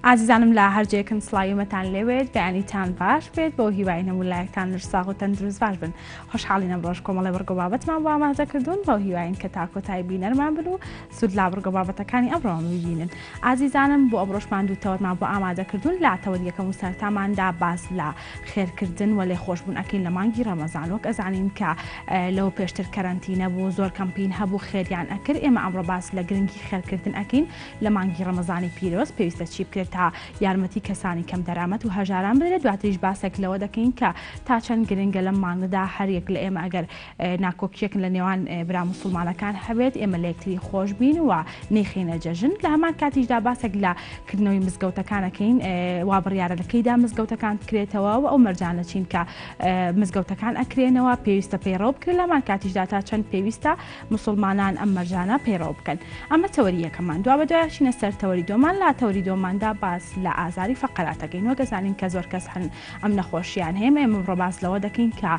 ئازیزانم لە هەر جێیەکن سڵاوی مەتان لێبێت بەیانیتان باش بێت بەو هیوای هەموو لایەکتان لەش ساغ و تەندروست باش بن خۆشحاڵین ئەمڕۆش کۆمەڵێ بڕگە و بابەتمان بۆ ئامادە کردوون بەو هیواین کە تا کۆتایی بینەرمان بن و سوود لە بڕگە و بابەتەکانی ئەمڕۆمان ببینن ئازیزانم بۆ ئەمڕۆشمان دوو تەوەرمان بۆ ئامادە کردوون لە تەوەری یەکەم و سەرەتاماندا باس لە خێرکردن و لێخۆشبوون ئەکەین لە مانگی ڕەمەزان وەک ئەزانین کە لەوە پێشتر کەرەنتینە بوو زۆر کەمپین هەبوو خێریان ئەکرد ئێمە ئەمڕۆ باس لە گرنگی خێرکردن ئەکەین لە مانگی ڕەمەزانی پیرۆز پێویستە چی بکرێت تا یارمەتی کەسانی کەم دەرامەت و هەژاران بدرێت دواتریش باسێک لەوە دەکەین کە تا چەند گرنگە لەم مانگەدا هەر یەک لە ئێمە ئەگەر ناکۆکیەک لە نێوان برا موسڵمانەکان هەبێت ئێمە لە یەکتری خۆش بین و نەیخەینە جەژن لە هەمان کاتیشدا باسێک لە کردنەوەی مزگەوتەکان ئەکەین وا بڕیارە لە کەیدا مزگەوتەکان بکرێتەوە و ئەو مەرجانە چین کە مزگەوتەکان ئەکرێنەوە پێویستە پەیڕەو بکرێت لە هەمان کاتیشدا تا چەند پێویستە موسڵمانان ئەم مەرجانە پەیڕەو بکەن. ئەمە تەوەری یەکەممان. دوابەدوای ئەچینە سەر تەوەری دووەمان، لە تەوەری دووەماندا باس لە ئازاری فەقەرات ئەکەین. وەک ئەزانین کە زۆر کەس هەن ئەم نەخۆشییان هەیە، ئێمە ئەمڕۆ باس لەوە دەکەین کە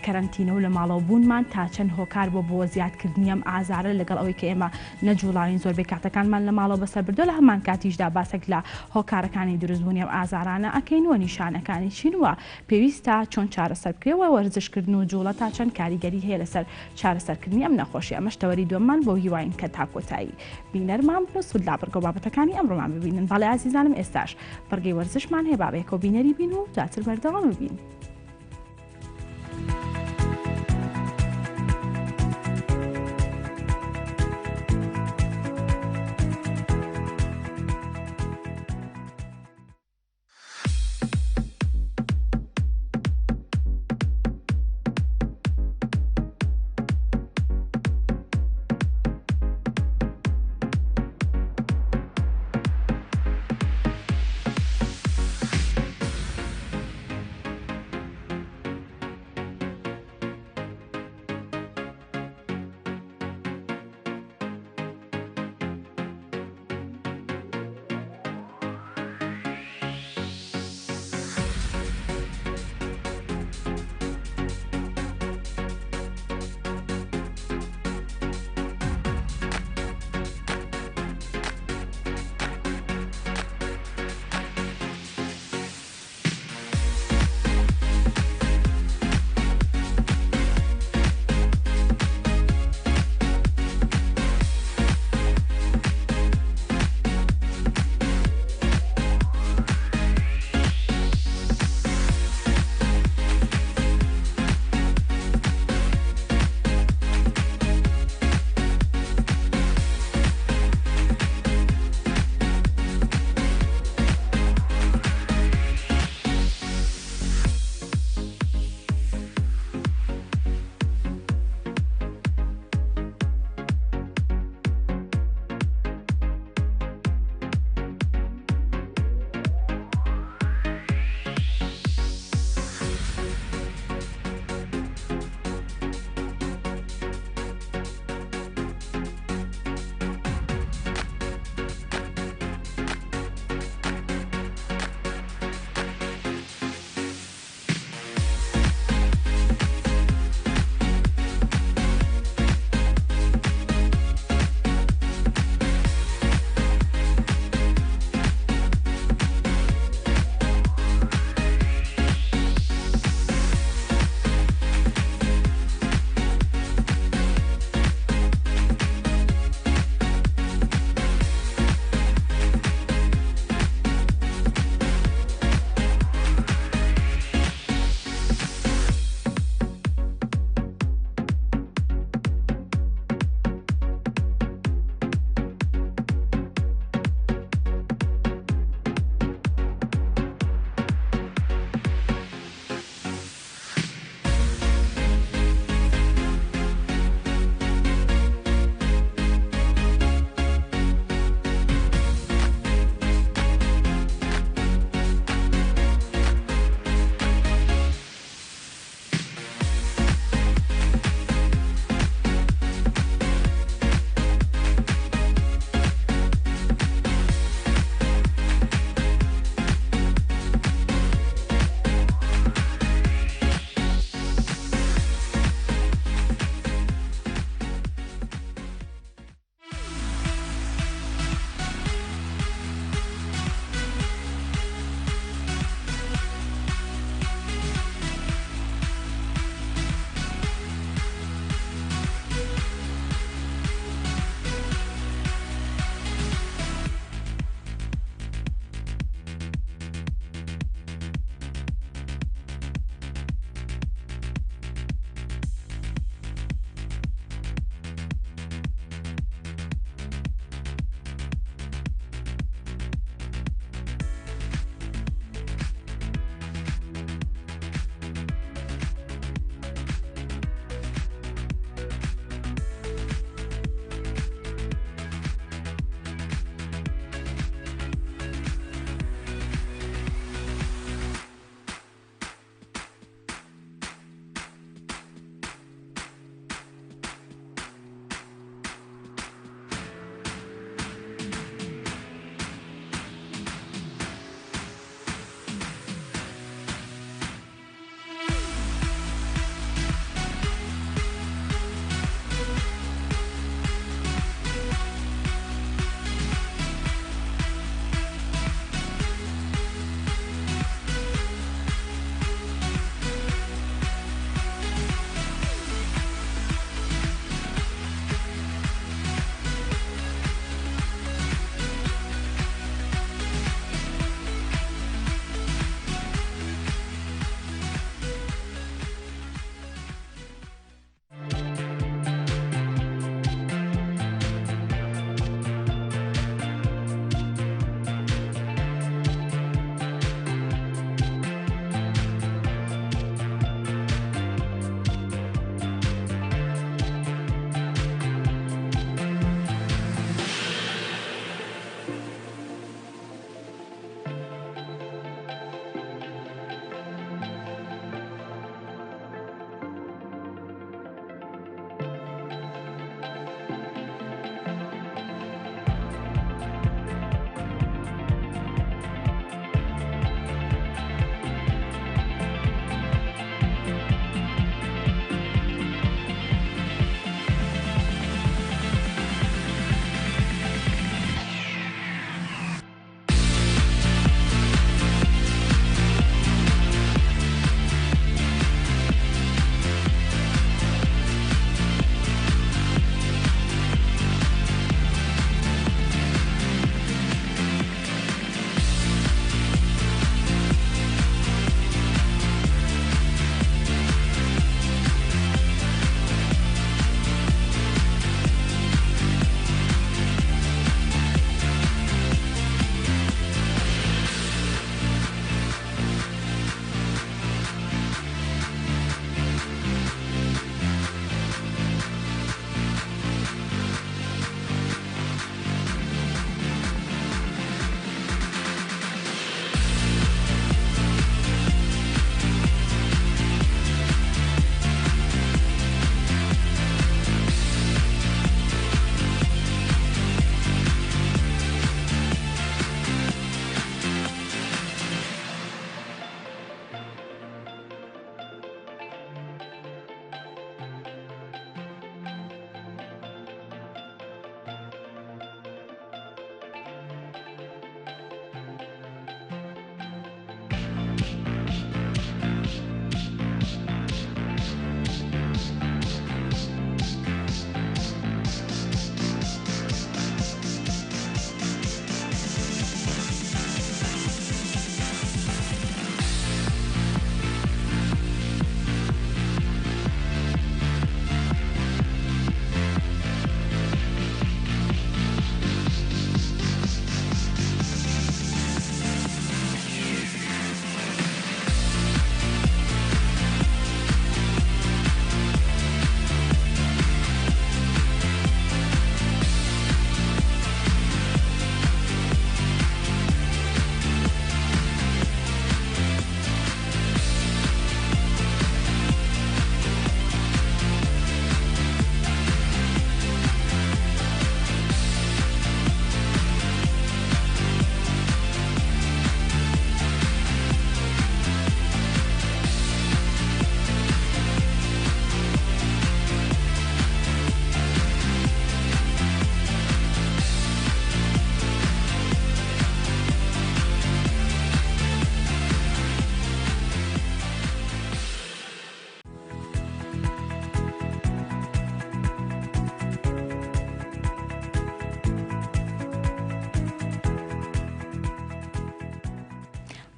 کەرەنتینە و لە ماڵەوە بوونمان تا چەند هۆکار بووە بۆ زیادکردنی ئەم ئازارە، لەگەڵ ئەوەی کە ئێمە نەجوڵاوین زۆربەی کاتەکانمان لە ماڵەوە بەسەر بردووە، لە هەمان کاتیشدا باسێک لە هۆکارەکانی دروستبوونی ئەم ئازارانە ئەکەین و نیشانەکانی چین و پێویستە چۆن چارەسەر بکرێت و وەرزشکردن و جوڵە تا چەند کاریگەری هەیە لەسەر چارەسەرکردنی ئەم نەخۆشیە، ئەمەش تەوەری دووەممان بەو هیواین کە تا کۆتایی بینەرمان بن و سوود لە بڕگە و بابەتەکانی ئەمڕۆمان ببینن. بەڵێ ئازیزانم ئێستاش بڕگەی وەرزشمان هەیە با بەیەکەوە بینەری بین و دواتر بەردەوام بین.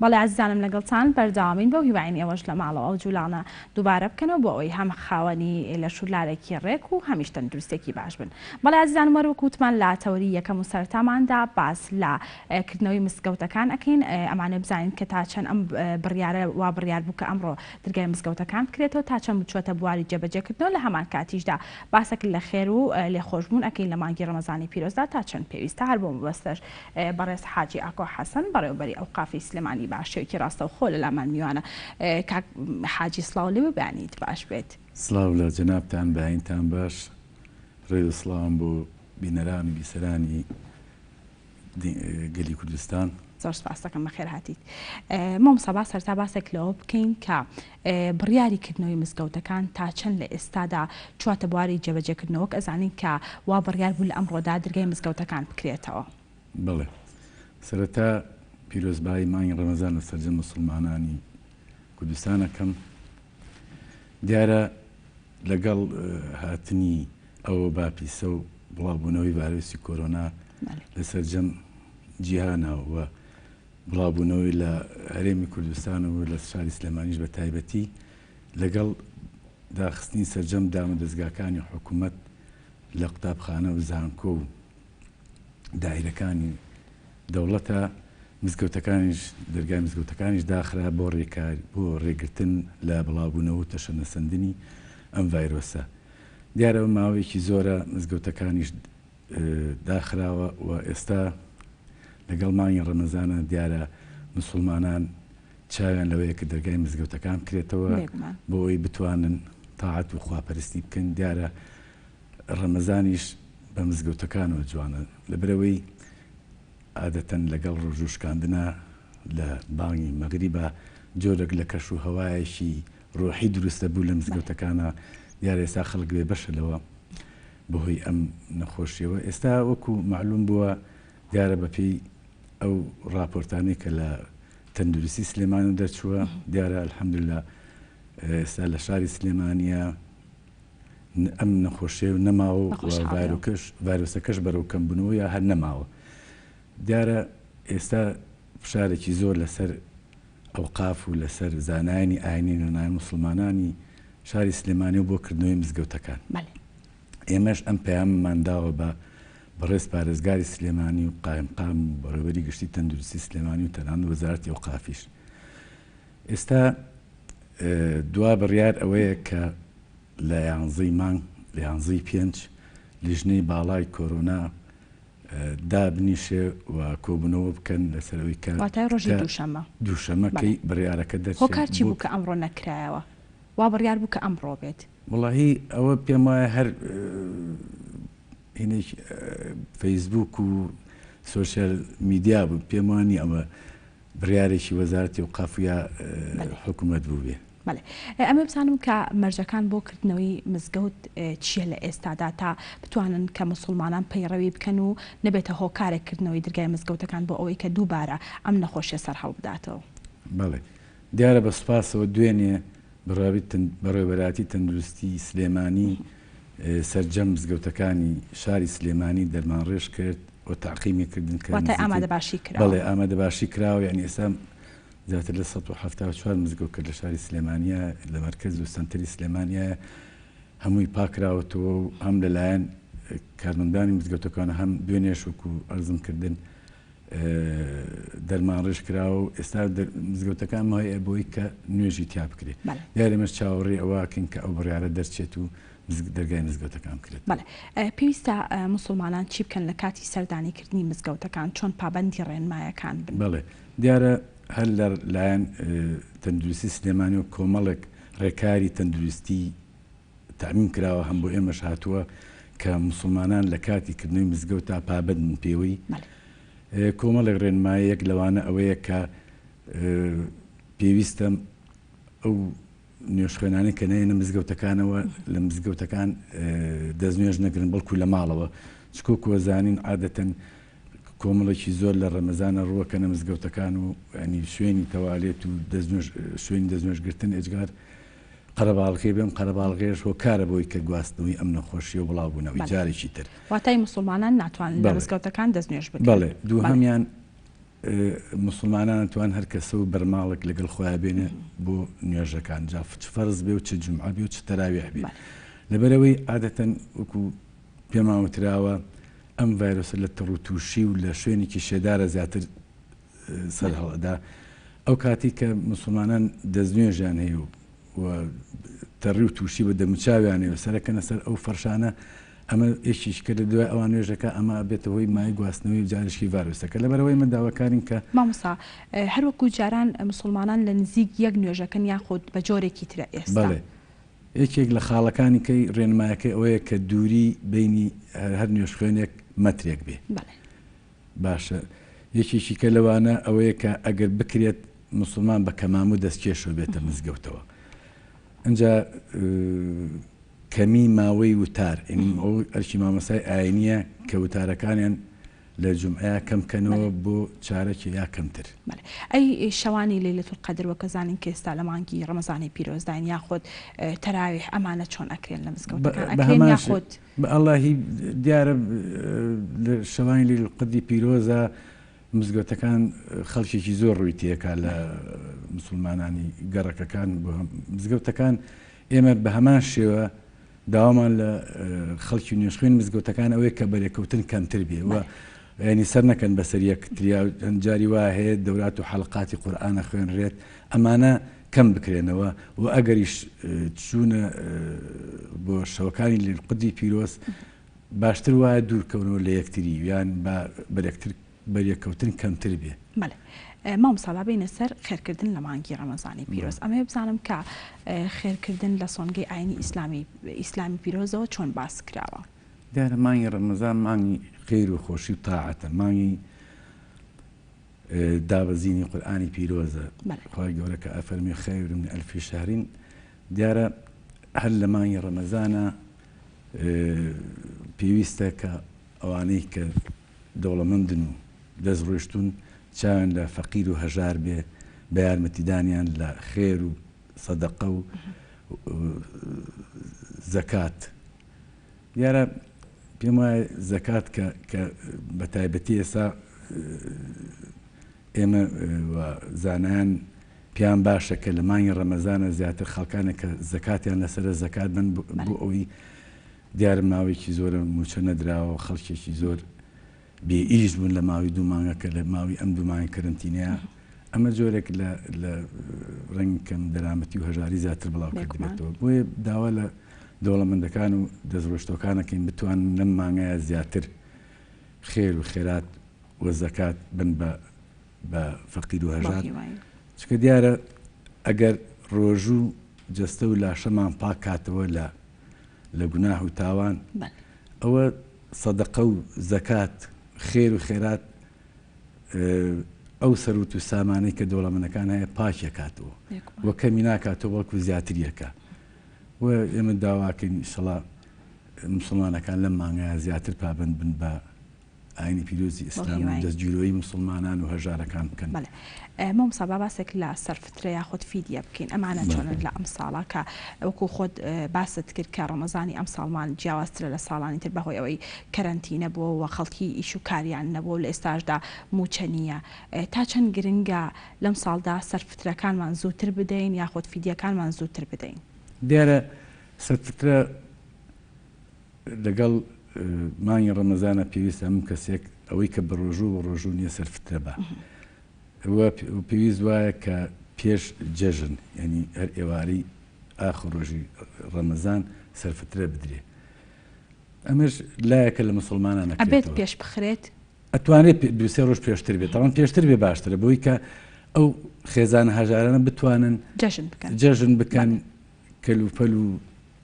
بەڵێ ئازیزانم لەگەڵتان بەردەوامین بەو هیواین ئێوەش لە ماڵەوە ئەو جولاڵە دووبارە بکەنەوە بۆ ئەوەی هەم خاوەنی لەش و لارێکی ڕێک و هەمیش تەندروستێکی باش بن. بەڵێ ئازیزانم وەر وەک وتمان لە تەوەری یەکەم و سەرەتاماندا باس لە کردنەوەی مزگەوتەکان ئەکەین ئەمانەوێ بزانین کە تا چەند ئەم بڕیارە وا بڕیار بوو کە ئەمڕۆ درگای مزگەوتەکان بکرێتەوە تا چەند بچووەتە بواری جێبەجێکردنەوە لە هەمان کاتیشدا باسەک لە خێر و لێخۆشبوون ئەکەین لە مانگی ڕەمەزانی پیرۆزدا تا چەند پێویستە هەر بۆ مەبەستەش بەڕێز حاجی ئاکۆ حەسەن بەڕێوەبەری ئەوقافی سلێمانی بە شێوەیەکی ڕاستەوخۆ لە لامان میوانە. کاک حاجی سڵاو لێ بەیانیت باش بێت. سڵاو لە جەنابتان بەینتان باش ڕێز و سڵاوم بۆ بینەران و بیسەرانی گەلی کوردستان. زۆر سپاس دەکەم بەخێر هاتیت. مامۆستا با سەرەتا باسێک لەوە بکەین کە بڕیاری کردنەوەی مزگەوتەکان تا چەند لە ئێستادا چووەتە بواری جێبەجێکردنەوە وەک ئەزانین کە وا بڕیار بوو لە ئەمڕۆدا درگای مزگەوتەکان بکرێتەوە. بەڵێ سەرەتا پیرۆزبایی مانگی ڕەمەزان لە سەرجەم موسڵمانانی کوردستان ئەکەم. دیارە لەگەڵ هاتنی ئەو وەبا پیسە و بڵاوبوونەوەی ڤایرۆسی کۆرۆنا لە سەرجەم جیهانا و بڵاوبوونەوەی لە هەرێمی کوردستان و لە شاری سلێمانیش بە تایبەتی لەگەڵ داخستنی سەرجەم دامودەزگاکانی حکوومەت لە قوتابخانە و زانکۆ و دایرەکانی دەوڵەتە مزگەوتەکانیش دەرگای مزگەوتەکانیش داخرا بۆ ڕێکار بۆ ڕێگرتن لە بڵاوبوونەوە و تەشەنەسەندنی ئەم ڤایرۆسە دیارە ماوەیەکی زۆرە مزگەوتەکانیش داخراوە و ئێستا لەگەڵ مانگی ڕەمەزانە دیارە مسوڵمانان چاویان لەوەیە کە دەرگای مزگەوتەکان بکرێتەوە بۆ ئەوەی بتوانن تاعەت و خواپەرستی بکەن دیارە ڕەمەزانیش بە مزگەوتەکانەوە جوانە لەبەرئەوەی عادەتەن لەگەڵ ڕۆژوو شکاندنا لە بانگی مەغریبا جۆرێک لە کەش و هەوایەکی ڕۆحی دروست دەبوو لە مزگەوتەکانا، دیارە ئێستا خەڵک بێ بەشە لەوە بەهۆی ئەم نەخۆشیەوە، ئێستا وەکو مەعلوم بووە دیارە بەپێی ئەو ڕاپۆرتانەی کە لە تەندروستی سلێمانی دەرچووە دیارە الحمدللە ئێستا لە شاری سلێمانیە ئەم نەخۆشیە نەماوە و ڤایرۆسەکەش بەرەو کەمبوونەوە یا هەر نەماوە دیارە ئێستا فشارێکی زۆر لەسەر ئەوقاف و لەسەر زانایانی ئاینی لەلایەن موسڵمانانی شاری سلێمانی و بۆ کردنەوەی مزگەوتەکان. ئێمەش ئەم پەیامەمان داوە بە بەڕێز پارێزگاری سلێمانی و قایمقام و بەڕێوەبەری گشتی تەندروستی سلێمانی و تەنانەت وەزارەتی ئەوقافیش. ئێستا دوا بڕیار ئەوەیە کە لە یانزەی مانگ لە یانزەی پێنج لیژنەی باڵای کۆرۆنا دابنیشێ و کۆبوونەوە بکەن لەسەر ئەوەی کە واتای ڕۆژی دووشەممە. دووشەممە کەی بڕیارەکە دەرچێت. هۆکار چی بوو کە ئەمڕۆ نەکرایەوە؟ وا بڕیار بوو کە ئەمڕۆ بێت. وەڵاهی ئەوە پێم وایە هەر هینێک فەیسبووک و سۆشیال میدیا بوو پێم وا نییە ئەوە بڕیارێکی وەزارەتی ئەوقاف یا حکوومەت بووبێ. بەڵێ ئەمە بزانم کە مەرجەکان بۆ کردنەوەی مزگەوت چییە لە ئێستادا تا بتوانن کە مسوڵمانان پەیڕەوی بکەن و نەبێتە هۆکارێک کردنەوەی درگای مزگەوتەکان بۆ ئەوەی کە دووبارە ئەم نەخۆشیە سەرهەڵبداتەوە؟ بەڵێ دیارە بە سوپاسەوە دوێنێ بەڕێوەبەرایەتی تەندروستی سلێمانی سەرجەم مزگەوتەکانی شاری سلێمانی دەرمانڕێژ کرد و تەعقیمی کردن کە واتای ئامادەباشی کراوە. بەڵێ ئامادەباشی کراوە یانی ئێستا زیاتر لە 174 مزگەوت کە لە شاری سلێمانیە لە مەرکەز و سەنتەری سلێمانیە هەمووی پاکراوەتەوە و هەم لەلایەن کارمەندانی مزگەوتەکان هەم دوێنێش وەکو ئەرزم کردن دەرمانڕێژ کراوە و ئێستا مزگەوتەکان مایە بۆی کە نوێژی تیا بکرێت دیارە ئێمەش چاوەڕێی ئەوەکەین کە ئەو بڕیارە دەرچێت و دەرگای مزگەوتەکان بکرێت. بەڵێ پێویستە موسڵمانان چی بکەن لە کاتی سەردانیکردنی مزگەوتەکان چۆن پابەندی ڕێنمایەکان بن؟ بەڵێ دیارە هەر لە لایەن تەندروستی سلێمانی و کۆمەڵێک ڕێکاری تەندروستی تەعمیم کراوە هەم بۆ ئێمەش هاتووە کە موسڵمانان لە کاتی کردنەوەی مزگەوتا پابەند بن پێوەی کۆمەڵێک ڕێنمایەک لەوانە ئەوەیە کە پێویستە ئەو نوێژخوێنانەی کە نەیەنە مزگەوتەکانەوە لە مزگەوتەکان دەستنوێژ نەگرن بەڵکو لە ماڵەوە چکۆ کۆزانین عادەتەن کۆمەڵێکی زۆر لە ڕەمەزانە ڕووەکەنە مزگەوتەکان و ینی شوێنی تەوالێت و شوێنی دەستنوێژگرتن ئێجگار قەرەباڵغی بێم قەرەباڵغێش هۆکارە بۆی کە گواستنەوەی ئەم نەخۆشیە و بڵاوبوونەوەی جارێکی تر. واتای موسڵمانان ناتوانن لە مزگەوتەکان دەستنوێژ بگرن. بەڵێ دووهەمیان. موسڵمانان ئەتوان هەر کەسە و بەرماڵێک لەگەڵ خۆیان بێنێ بۆ نوێژەکان جا چ فەرز بێ و چ جومعە بێ و چ تەراویح بێ لەبەرئەوەی عادەتەن وەکو پێمان وتراوە ئەم ڤایرۆسە لە تەڕ و تووشی و لە شوێنێکی شێدارە زیاتر سەر هەڵئەدا ئەو کاتی کە موسڵمانان دەستنوێژیان هەیە و و تەڕی و تووشی بە دەموچاویان هەیە و سەرەکەنە سەر ئەو فەرشانە ئەمە یەکێکی کە لە دوای ئەوان نوێژەکە ئەمە ئەبێتە هۆی مایەی گواستنەوەی جارێکی ڤایرۆسەکە لەبەرئەوەی ئێمە داواکارین کە. مامۆستا هەر وەکو جاران موسڵمانان لە نزیک یەک نوێژەکەن یاخود بە جۆرێکی ترە ئێستا؟ بەڵێ یەکێک لە خاڵەکانی کەی ڕێنمایەکەی ئەوەیە کە دووری بەینی هەر نوێژخوێنێک مەترێک بێ. بەڵێ. باشە یەکێکی کە لەوانە ئەوەیە کە ئەگەر بکرێت موسڵمان بە کەمام و دەستکێشەوە بێتە مزگەوتەوە ئینجا کەمی ماوەی وتار یعنی ئەو ئەرکی مامۆستای ئاینیە کە وتارەکانیان لە جومعەیا کەم کەنەوە بۆ چارەکێ یا کەمتر. بەڵێ ئەی شەوانی لەیلە القدر وەک ئەزانین کە ئێستا لە مانگی ڕەمەزانی پیرۆزداین یاخود تەراویح ئەمانە چۆن ئەکرێن لە مزگەوتەکان ئەکرێن یاخود؟ بە ئەڵڵاهی دیارە لە شەوانی لەیلە القدری پیرۆزە مزگەوتەکان خەڵکێکی زۆر ڕووی تێکا لە مسوڵمانانی گەڕەکەکان بۆ مزگەوتەکان ئێمە بە هەمان شێوە داوامان لە خەڵکی نوێژخوێن مزگەوتەکان ئەوەیە کە بەرێکەوتن کەمتر بێ و ینی سەر نەکەن بەسەر یەکتریا جاری وا هەیە دەورات و حەلقاتی قورئانە خوێنرێت ئەمانە کەم بکرێنەوە و ئەگەریش چوونە بۆ شەوەکانی لەقودی پیرۆز باشتر وایە دوورکەونەوە لە یەکتری یان بە بەرێکتر بەریەککەوتن کەمتر بێ. بەڵێ مامۆستا با بێینە سەر خێرکردن لە مانگی ڕەمەزانی پیرۆز ئەمەوێ بزانم کە خێرکردن لە سۆنگەی ئاینی ئیسلامی ئیسلامی پیرۆزەوە چۆن باس کراوە؟ دیارە مانگی ڕەمەزان مانگی خێر و خۆشی و تاعەتە مانگی دابەزینی قورئانی پیرۆزە خوای گەورە کە ئەفەرمی خیر من الف شهر دیارە هەر لە مانگی ڕەمەزانە پێویستە کە ئەوانەی کە دەوڵەمەندن و دەست ڕۆیشتوون چاویان لە فەقیر و هەژار بێ بە یارمەتیدانیان لە خێر و سەدەقە و زەکات. دیارە پێم وایە زەکات کە کە بە تایبەتی ئێستا ئێمە و زانایان پێیان باشە کە لە مانگی ڕەمەزانە زیاتر خەڵکانێک کە زەکاتیان لەسەرە زەکات بن بۆ ئەوەی دیارە ماوەیەکی زۆرە مووچە نەدراوە و خەڵکێکی زۆر بێ ئیش بوون لە ماوەی دوو مانگە کە لە ماوەی ئەم دوو مانگە کەرەنتینەیە ئەمە جۆرێک لە لە ڕەنگ کەم دەرامەتی و هەژاری زیاتر بڵاو کردبێتەوە بۆیە داوا لە دەوڵەمەندەکان و دەستڕۆشتەکانەکەین بتوانن لەم مانگەیە زیاتر خێر و خێرات و زەکات بن بە بە فەقیر و هەژار چکە دیارە ئەگەر ڕۆژوو جەستە و لاشەمان پاک کاتەوە لە لە گوناه و تاوان ئەوە سەدەقە و زەکات خێر و خێرات ئەو سەروت و سامانەی کە دەوڵەمەنەکان هەیە پاکیەکاتەوە و کەمی ناکاتەوە بەڵکو زیاتریەکە و ئێمە داواکەین ئیشەڵا مسلمانەکان لەم مانگەیە زیاتر پابند بن بە ئاینی پیرۆزی ئیسلام و دەستگیرۆیی موسڵمانان و هەژارەکان بکەن. بەڵێ مامۆستا با باسێک لە سەرفترە یاخود فیدیە بکەین ئەمانە چۆنن لە ئەمساڵا کە وەکو خۆت باست کرد کە ڕەمەزانی ئەمساڵمان جیاوازترە لە ساڵانی تر بەهۆی ئەوەی کەرەنتینە بووە و خەڵکی ئیش و کاریان نەبووە و لە ئێستاشدا مووچە نییە تا چەند گرنگە لەم ساڵدا سەرفترەکانمان زووتر بدەین یاخود فیدیەکانمان زووتر بدەین؟ دیارە سەرفترە لەگەڵ مانگی ڕەمەزانە پێویستە هەموو کەسێک ئەوەی کە بەڕۆژوو و ڕۆژوو نییە سەرفترە بە و پێویست وایە کە پێش جەژن یعنی هەر ئێوارەی ئاخر ڕۆژی ڕەمەزان سەرفترە بدرێ ئەمەش لایەکە لە مسلمانان ئەبێت پێش بخرێت ئەتوانێت دوسێ ڕۆژ پێشتر بێت تاوان پێشتر بێ باشترە بۆی کە ئەو خێزانە هەژارانە بتوانن جەژن بکەن جەژن بکەن کەلوپەل و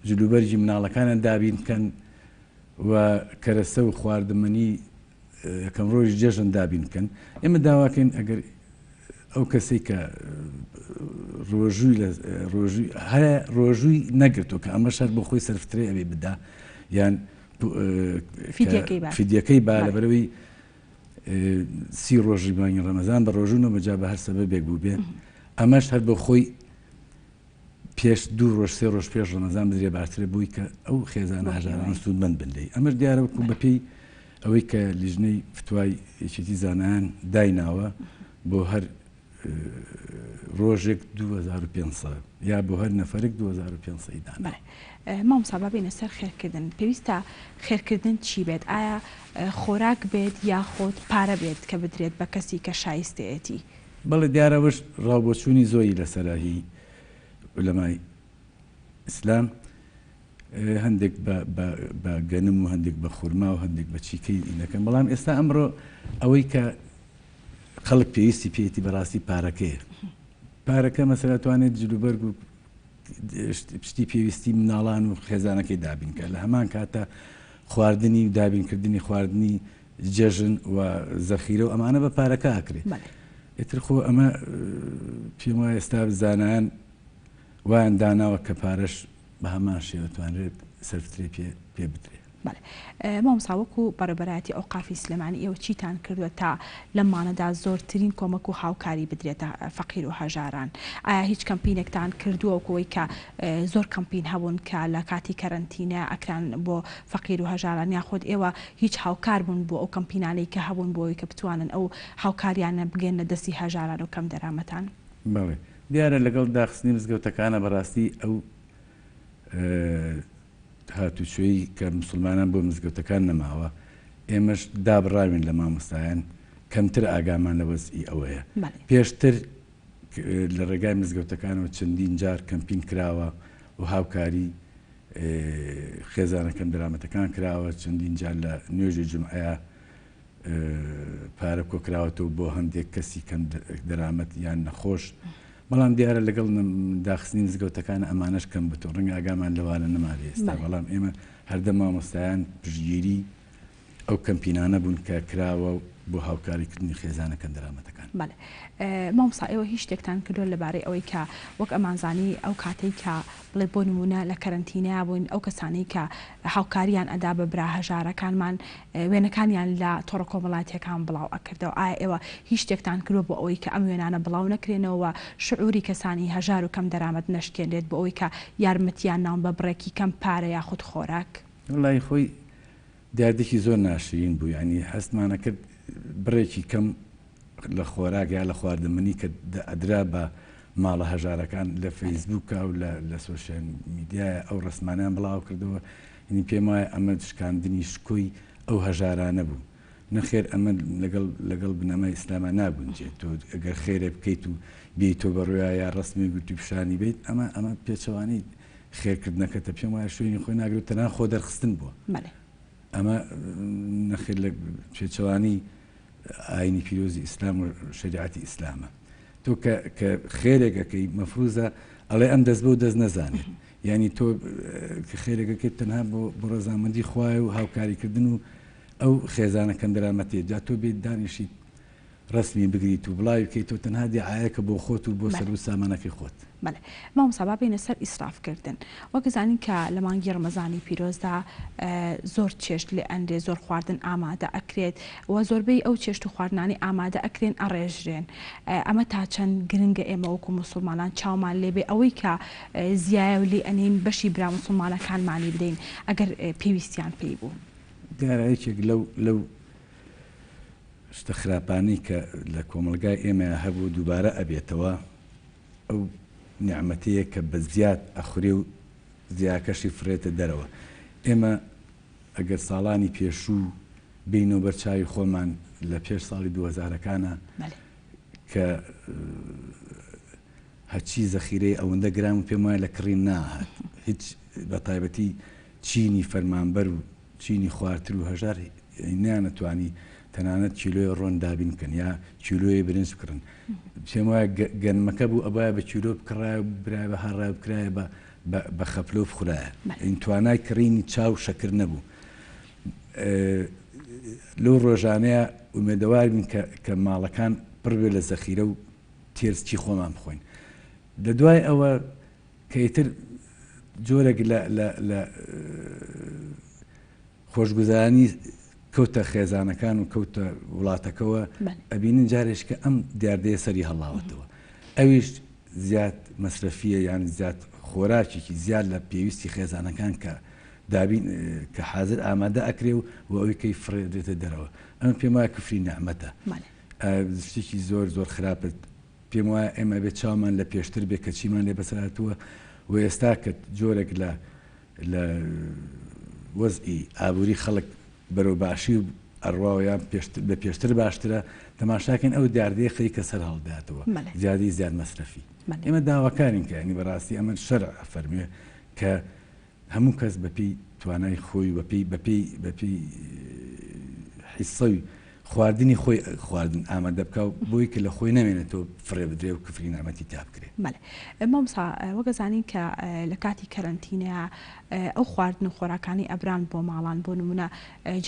جلوبەرگی مناڵەکانیان دابین بکەن و کەرەسە و خواردەمەنی یەکەم ڕۆژی جەژن دابین بکەن ئێمە داواکەین ئەگەر ئەو کەسێک کە ڕۆژووی لە ڕۆژووی هەیە ڕۆژووی نەگرتو کە ئەمە شەر بۆ خۆی سەرفترەی ئەوێ بدا یان فیدیەکەی با لەبەرەوەی سی ڕۆژی مانگی ڕەمەزان بە ڕۆژوو نەبجا بە هەر سەبەبێک بوو بێ ئەمەش هەر بۆ خۆی پێش دوو ڕۆژ سێ ڕۆژ پێش ڕەمەزان بدرێ باشترە بۆی کە ئەو خێزانە هەژارانە سوودمەند بن لێی ئەمەش دیارە وەکو بەپێی ئەوەی کە لیژنەی فتوای یەکێتی زانایان دایناوە بۆ هەر ڕۆژێک 2500 یا بۆ هەر نەفەرێک 2500 دانا. بەڵێ مامۆستا با بێینە سەر خێرکردن پێویستە خێرکردن چی بێت ئایا خۆراک بێت یاخود پارە بێت کە بدرێت بە کەسی کە شایستەیەتی؟ بەڵێ دیارە ئەوەش ڕاوبۆچوونی زۆری لەسەرە هی عولەمای ئیسلام هەندێک بە گەنم و هەندێک بە خورما و هەندێک بە چیکەی دەکەن بەڵام ئێستا ئەمڕۆ ئەوەی کە خەڵک پێویستی پێیەتی بەڕاستی پارەکەیە پارەکە مەسەلا توانێت جلوبەرگ و شتی پێویستی مناڵان و خێزانەکەی دابینکە لە هەمان کاتە خواردنی و دابینکردنی خواردنی جەژن و زەخیرە و ئەمانە بە پارەکە ئەکرێ ئیتر خۆ ئەمە پێم وایە ئێستا زانایان وایان داناوە کە پارەش بە هەمان شێوە توانرێت سەرفترەی پێ پێ بدرێ. بەڵێ مامۆستا وەکو بەڕێوبەرایەتی ئەوقافی سلێمانی ئێوە چیتان کردووە تا لەم مانەدا زۆرترین کۆمەک و هاوکاری بدرێتە فەقیر و هەژاران؟ ئایا هیچ کەمپینێکتان کردووە وەکو ئەوەی کە زۆر کەمپین هەبوون کە لە کاتی کەرەنتینە ئەکران بۆ فەقیر و هەژاران یاخود ئێوە هیچ هاوکار بوون بۆ ئەو کەمپینانەی کە هەبوون بۆ ئەوەی کە بتوانن ئەو هاوکاریانە بگەنە دەستی هەژاران و کەمدەرامەتان؟ بەڵێ دیارە لەگەڵ داخستنی مزگەوتەکانە بەڕاستی ئەو هاتوچۆی کە مسوڵمانان بۆ مزگەوتەکان نەماوە ئێمەش دابڕاوین لە مامۆستایان کەمتر ئاگامان لە وەزعی ئەوەیە پێشتر لە ڕێگای مزگەوتەکانەوە چەندین جار کەمپین کراوە و هاوکاری خێزانە کەمدەرامەتەکان کراوە چەندین جار لە نوێژی جومعەیە پارە کۆکراوەتەوە بۆ هەندێک کەسی کەم دەرامەت یان نەخۆش بەڵام دیارە لەگەڵ داخستنی مزگەوتەکان ئەمانەش کەم بتۆ ڕەنگە ئاگامان لەوانە نەمابێ ئێستا بەڵام ئێمە هەردەم مامۆستایان پشتگیری ئەو کەمپینانە بوون کە کراوە بۆ هاوکاریکردنی خێزانە کەمدەرامەتەکان. بەڵێ مامۆستا ئێوە هیچ شتێکتان کردووە لەبارەی ئەوەی کە وەک ئەمانزانی ئەو کاتەی کە بڵێ بۆ نموونە لە کەرەنتینەیا بووین ئەو کەسانەی کە هاوکاریان ئەدا بە برا هەژارەکانمان وێنەکانیان لە تۆڕە کۆمەڵاتیەکان بڵاو ئەکردەوە ئایا ئێوە هیچ شتێکتان کردوە بۆ ئەوەی کە ئەم وێنانە بڵاو نەکرێنەوە و شعوری کەسانی هەژار و کەم دەرامەت نەشکێنرێت بۆ ئەوەی کە یارمەتیان ناون بە بڕێکی کەم پارە یاخود خۆراک؟ وەڵایی خۆی دیاردەکی زۆر ناشرین بوو یانی هەستمان ئەکرد بڕێکی کەم لە خۆراک یا لە خواردەمەنی کە ئەدرا بە ماڵە هەژارەکان لە فەیسبووکا و لە سۆشیال میدیایە ئەو ڕەسمانیان بڵاو کردەوە یعنی پێم وایە ئەمە شکاندنی شکۆی ئەو هەژارانە بوو نەخێر ئەمە لەگەڵ لەگەڵ بنەمای ئیسلاما ناگونجێت تۆ ئەگەر خێرێ بکەیت و بێیتۆ بە ڕویا یا ڕەسمی گرتی پیشانی بیت ئەمە ئەمە پێچەوانەی خێرکردنەکەتە پێم وایە شوێنی خۆی ناگرێت تەنها خۆ دەرخستن بووە ئەمە نەخێر لە پێچەوانەی ئاینی پیرۆزی ئیسلام و شەریعەتی ئیسلامە تۆ کە کە خێرێک ئەکەی مەفروزە ئەڵێ ئەم دەست بەو دەست نەزانێت یعنی تۆ کە خێرێکەکەی تەنها بۆ بۆ ڕەزامەندی خوایە و هاوکاریکردن و ئەو خێزانە کەمدەرامەتێ جا تۆ بێت دانیشیت ڕەسمی بگریت و بڵاوی بکەیتەوە تەنها دیعایەکە بۆ خۆت و بۆ سەروت سامانەکەی خۆت. بەڵێ مامۆستا با بێینە سەر ئیسراف کردن وەک ئەزانین کە لە مانگی ڕەمەزانی پیرۆزدا زۆر چێشت لێ ئەنرێ زۆر خواردن ئامادە ئەکرێت و زۆربەی ئەو چێشت و خواردنانەی ئامادە ئەکرێن ئەڕێژرێن ئەمە تا چەند گرنگە ئێمە وەکو موسڵمانان چاومان لێ بێ ئەوەی کە زیایە و لێ ئەنێین بەشی برا موسڵمانەکانمانی بدەین ئەگەر پێویستیان پێی بوو. دیارە یەکێک لەو لەو شتە خراپانەی کە لە کۆمەڵگای ئێمەیا هەبوو دووبارە ئەبێتەوە ئەو نیعمەتەیە کە بە زیاد ئەخورێ و زیاکەشی فڕێتە دەرەوە. ئێمە ئەگەر ساڵانی پێشوو بێینەوە بەر چاوی خۆمان لە پێش ساڵی دووهەزارەکانا کە هەرچی زەخیرەی ئەوەندە گران بوو پێم وایە لە کڕین ناهات هیچ بە تایبەتی چینی فەرمانبەر و چینی خوارتر و هەژار نەیانەتوانی تەنانەت کیلۆی ڕۆن دابین بکەن یا کیلۆی برنج بکڕن. پێم وایە گەنمەکە بوو ئەبایە بە کیلۆ بکڕایە و برایە بە هەڕایە و بکرایە بە بە خەپلۆ بخورایە. این توانای کڕینی چا و شەکر نەبوو. لەو ڕۆژانەیە ئومێدەوار بین کە کە ماڵەکان پڕ بێ لە زەخیرە و تێرسکی خۆمان بخۆین. لە دوای ئەوە کە ئیتر جۆرێک لە لە لە خۆشگوزەرانی کەوتە خێزانەکان و کەوتە وڵاتەکەوە ئەبینن جارێش کە ئەم دیاردەیە سەری هەڵاوەتەوە ئەویش زیاد مەسرەفیە یان زیاد خۆراکێکی زیاد لە پێویستی خێزانەکان کە دابین کە حازر ئامادە ئەکرێ و و ئەوی کەی فڕێ درێتە دەرەوە ئەمە پێم وایە کفری نعمەتە شتێکی زۆر زۆر خراپە پێم وایە ئێمە بێت چاومان لە پێشتر بێ کە چیمان لێ بەسەر هاتووە و ئێستا کە جۆرێک لە لە وەزعی ئابووری خەڵک بەرەو باشی و ئەڕواوە یان لە پێشتر باشترە تەماشاکەین ئەو دیاردەیە خەریکە سەر هەڵداتەوە زیادی زیاد مەسرەفی ئێمە داواکارین کە ینی بەڕاستی ئەمە شەرع ئەفەرموێ کە هەموو کەس بەپێی توانای خۆی و بەپێی بەپێی بەپێی حیسەی خواردنی خۆی خواردن ئامادە بکا و بۆی کە لە خۆی نەمێنێتەوە فڕێ بدرێ و کفری نعمەتی تیا بکرێ. بەڵێ مامۆستا وەک ئەزانین کە لە کاتی کەرەنتینەیا ئەو خواردن و خۆراکانەی ئەبران بۆ ماڵان بۆ نمونە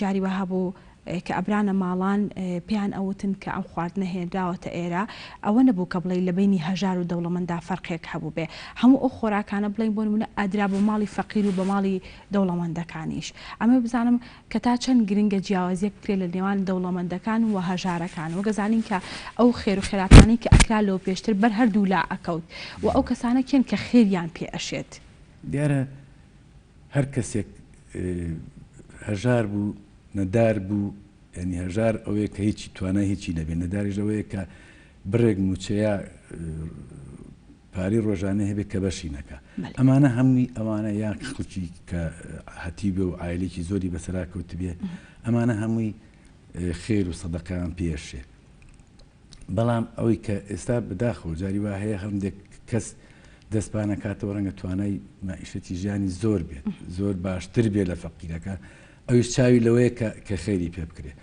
جاری وا هەبوو کە ئەبرانە ماڵان پێیان ئەوتن کە ئەم خواردنە هێنراوەتە ئێرە، ئەوە نەبوو کە بڵێی لە بەینی هەژار و دەوڵەمەندا فەرقێک هەبووبێ، هەموو ئەو خۆراکانە بڵێین بۆ نموونە ئەدرا بۆ ماڵی فەقیر و بە ماڵی دەوڵەمەندەکانیش. ئەمەوێ بزانم کە تا چەند گرنگە جیاوازیەک بکرێ لە نێوان دەوڵەمەندەکان و هەژارەکان، وەک ئەزانین کە ئەو خێر و خێراتانەی کە ئەکرا لەوە پێشتر بەر هەردوو لا ئەکەوت و ئەو کەسانە کێن کە خێریان پێ ئەشێت؟ دیارە هەر کەسێک هەژار بوو نەدار بوو یانی هەژار ئەوەیە کە هیچی توانای هیچی نەبێ نەداریش ئەوەیە کە بڕێک موچەیە پارەی ڕۆژانە هەبێ کە بەشی نەکا ئەمانە هەمووی ئەوانە یان خەڵکی کە هەتی بێ و عایلێکی زۆری بەسەرا کەوتبێ ئەمانە هەمووی خێر و سەدەقەیان پێشێ بەڵام ئەوەی کە ئێستا بەداخەوە جاری وا هەیە هەندێک کەس دەست پانەکاتەوە ڕەنگە توانای مەعیشەتی ژیانی زۆر بێت زۆر باشتر بێت لە فەقیرەکە ئەویش چاوی لەوەیە کە کە خێری پێ بکرێت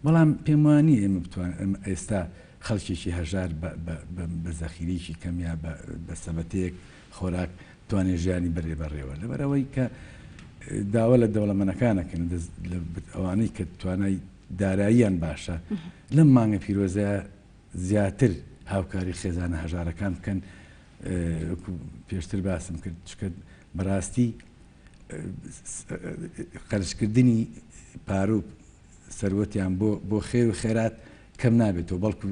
بەڵام پێم وان نییە ئێمە بتوان ئەمە ئێستا خەڵکێکی هەژار بە زەخیرێکی کەم یا بە سەبەتەیەک خۆراک توانێت ژیانی بەرێ بەڕێوە لەبەرئەوەی کە داوا لە دەوڵەمەنەکانەکەن ئەوانەی کە توانای داراییان باشە لەم مانگە پیرۆزەیا زیاتر هاوکاری خێزانە هەژارەکان بکەن وەکو پێشتر باسم کرد چکە بەڕاستی قەرزکردنی پارە و سەروەتیان بۆ بۆ خێر و خێرات کەم نابێتەوە بەڵکو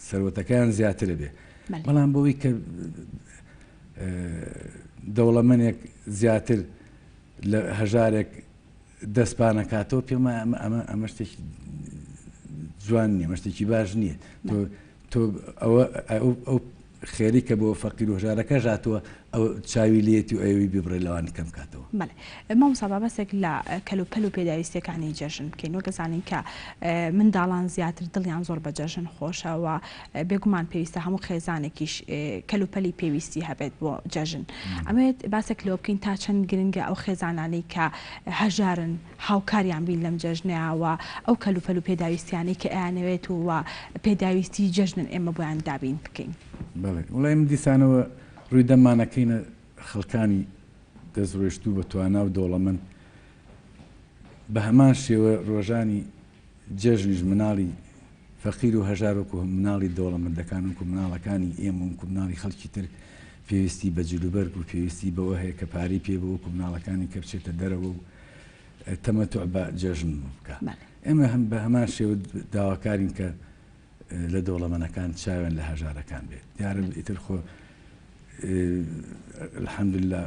سەروەتەکەیان زیاترە بێ بەڵام بۆی کە دەوڵەمەنێک زیاتر لە هەژارێک دەست پانەکاتەوە پێم وایە ئەمە ئەمە ئەمە شتێکی جوان نییە ئەمە شتێکی باش نییە تۆ تۆ ئەوە ئەو ئەو خێری کە بۆ فەقیر و هەژارەکەش هاتووە ئەو چاوی لێتی و ئەوی ببڕێ لەوان کەم کاتەوە. بەڵێ مامۆستا با باسێک لە کەلوپەل و پێداویستیەکانی جەژن بکەین وەک ئەزانین کە منداڵان زیاتر دڵیان زۆر بە جەژن خۆشە و بێگومان پێویستە هەموو خێزانێکیش کەلوپەلی پێویستی هەبێت بۆ جەژن. ئەمەوێت باسێک لەوە بکەین تا چەند گرنگە ئەو خێزانانەی کە هەژارن هاوکاریان بین لەم جەژنەیا و ئەو کەلوپەل و پێداویستیانەی کە ئەیانەوێت و پێداویستی جەژنن ئێمە بۆیان دابین بکەین. بەڵێ وەڵای من دیسانەوە ڕووی دەممان ئەکەینە خەڵکانی دەستڕۆیشتوو بە توانا و دەوڵەمەند بە هەمان شێوە ڕۆژانی جەژنیش مناڵی فەقیر و هەژار وەکو مناڵی دەوڵەمەندەکان وەکو مناڵەکانی ئێمە وەکو مناڵی خەڵکی تر پێویستی بە جلوبەرگ و پێویستی بەوە هەیە کە پارەی پێ بوو وەکو مناڵەکانی کە بچێتە دەرەوە و تەمەتوع بە جەژن بکە ئێمە هەم بە هەمان شێوە داواکارین کە لە دەوڵەمەنەکان چاویان لە هەژارەکان بێت دیارە ئیتر خۆ الحمدلله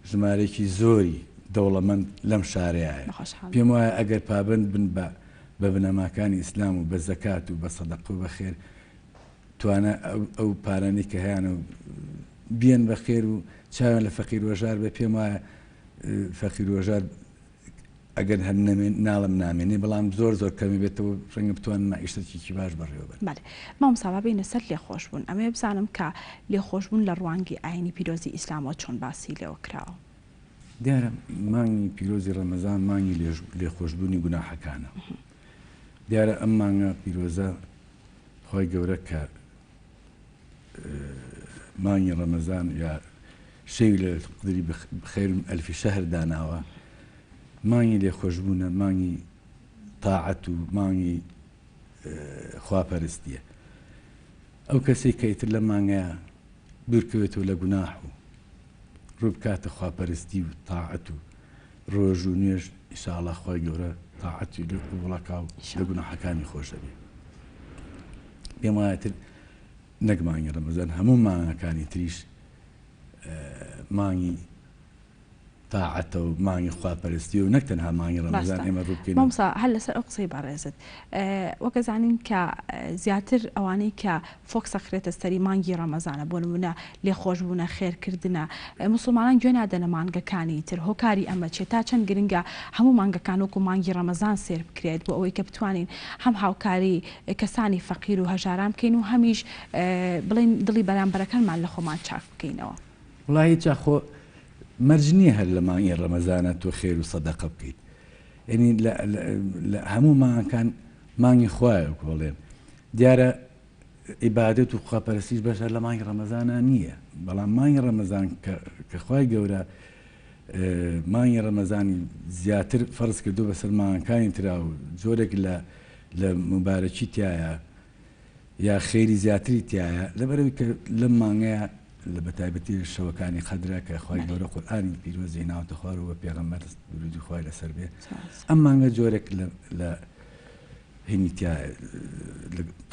ژمارەیەکی زۆری دەوڵەمەند لەم شارەیایە. پێم وایە ئەگەر پابەند بن بە بە بنەماکانی ئیسلام و بە زەکات و بە سەدەقە و بە خێر توانا ئەو پارانەی کە هەیانە و بیەن بە خێر و چاویان لە فەقیر و هەژار بێ پێم وایە فەقیر و هەژار ئەگەر هەر نەمێن ناڵم نامێنێ بەڵام زۆر زۆر کەمی بێتەوە ڕەنگە بتوانن مەعیشەتێکی باش بەڕێوە بەرن. بەلێ مامۆستا با بێینە سەر لێخۆشبوون ئەمەوێ بزانم کە لێخۆشبوون لە ڕوانگەی ئاینی پیرۆزی ئیسلامەوە چۆن باسی لێوە کراوە؟ دیارە مانگی پیرۆزی ڕەمەزان مانگی لێخۆشبوونی گوناحەکانە دیارە ئەم مانگە پیرۆزە خوای گەورە کە مانگی ڕەمەزان یا شەوی لە قدری بخیر من ئەلفی شەهر داناوە مانگی لێخۆشبوونە مانگی تاعەت و مانگی خواپەرستیە ئەو کەسێک کە ئیتر لە مانگەیە دوورکەوێتەوە لە گوناح و ڕووبکاتە خواپەرستی و تاعەت و ڕۆژ و نوێژ ئیشاڵا خوای گەورە تاعەتی لێ قبوڵەکا و لە گوناحەکانی خۆش دەبێ پێم وایە تر نەک مانگی ڕەمەزان هەموو مانگەکانی تریش مانگی. تاعەتە و مانگی خواپەرستی و نەک تەنها مانگی ڕەمەزان ڕاستە ئێمە ڕوو بکەینە مامۆستا هەر لەسەر ئەو قسەی بەڕێزت وەک ئەزانین کە زیاتر ئەوانەی کە فۆکس ئەخرێتە سەری مانگی ڕەمەزانە بۆ نمونە لێخۆشبوونە خێرکردنە موسڵمانان گوێ نادەنە مانگەکانی تر هۆکاری ئەمە چیە تا چەند گرنگە هەموو مانگەکان وەکو مانگی ڕەمەزان سێر بکرێت بۆ ئەوەی کە بتوانین هەم هاوکاری کەسانی فەقیر و هەژاران بکەین و هەمیش بڵێین دڵی بەرامبەرەکانمان لە خۆمان چاک بکەینەوە. وەڵاهی جا خۆ مەرج نییە هەر لە مانگی ڕەمەزانا تۆ خێر و سەدەقە بکەیت یعنی لە هەموو مانگەکان مانگی خوایە وەکو بڵێن دیارە عیبادەت و خواپەرستیش بەس هەر لە مانگی ڕەمەزانا نییە بەڵام مانگی ڕەمەزان کە خوای گەورە مانگی ڕەمەزانی زیاتر فەرز کردو بەسەر مانگەکانی ترا و جۆرێک لە لە مبارەکی تایە یا خێری زیاتری تایە لەبەرەوەی کە لەم مانگەیە لە بەتایبەتی شەوەکانی قەدرە کە خوای گەورە قورئانی پیرۆزی هێناوەتە خوارەوە بە پێغەمبەر درودی خوای لەسەر بێ ئەم مانگە جۆرێک لە هینی تیا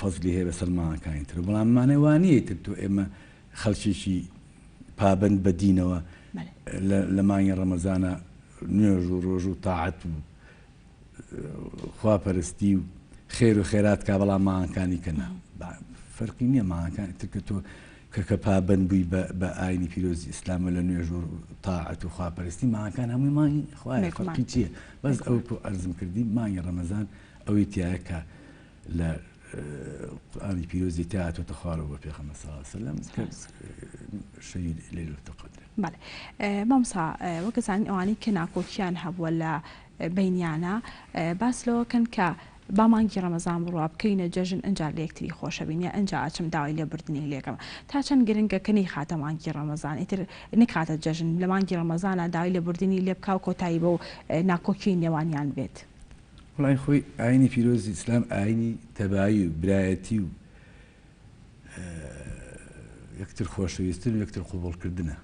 فەزلی هەیە بەسەر مانگەکانی تر بەڵام مانای وا نییە تر تۆ ئێمە خەڵکێکی پابند بە دینەوە لە مانگی ڕەمەزانە نوێژ و ڕۆژ و تاعەت و خواپەرستی و خێر و خێرات کا بەڵام مانگەکانی کە نا فەرقی نییە مانگەکانی تر کە تۆ کە کە پابند بووی بە ئاینی پیرۆزی ئیسلامە لە نوێژ و تاعەت و خواپەرستی مانگەکان هەمووی مانگی خوایە فەرقی چییە بەس ئەو ئەرزم کردی مانگی ڕەمەزان ئەوەی تیایە کە لە قورئانی پیرۆزی تیا هاتۆتە خوارەوە بۆ پێغەمبەر صلی اللە علیه وسلم کە شەوی لەیلەت القدر. بەڵێ مامۆستا وەک ئەزانین ئەوانەی کە ناکۆکیان هەبووە لە بەینیانە باس لەوە کەن کە با مانگی ڕەمەزان بڕوا بکەینە جەژن ئنجا لە یەکتری خۆشەبین یا ئنجا ئەچم داوای لێبوردنی لێکەم تا چەند گرنگە کە نەیخاتە مانگی ڕەمەزان ئیتر نەکاتە جەژن لە مانگی ڕەمەزانا داوای لێبوردنی لێ بکا و کۆتایی بەو ناکۆکیەی نێوانیان بێت. وەڵای خۆی ئاینی پیرۆزی ئیسلام ئاینی تەبایی و برایەتی و یەکتر خۆشەویستن و یەکتر قوبوڵکردنە.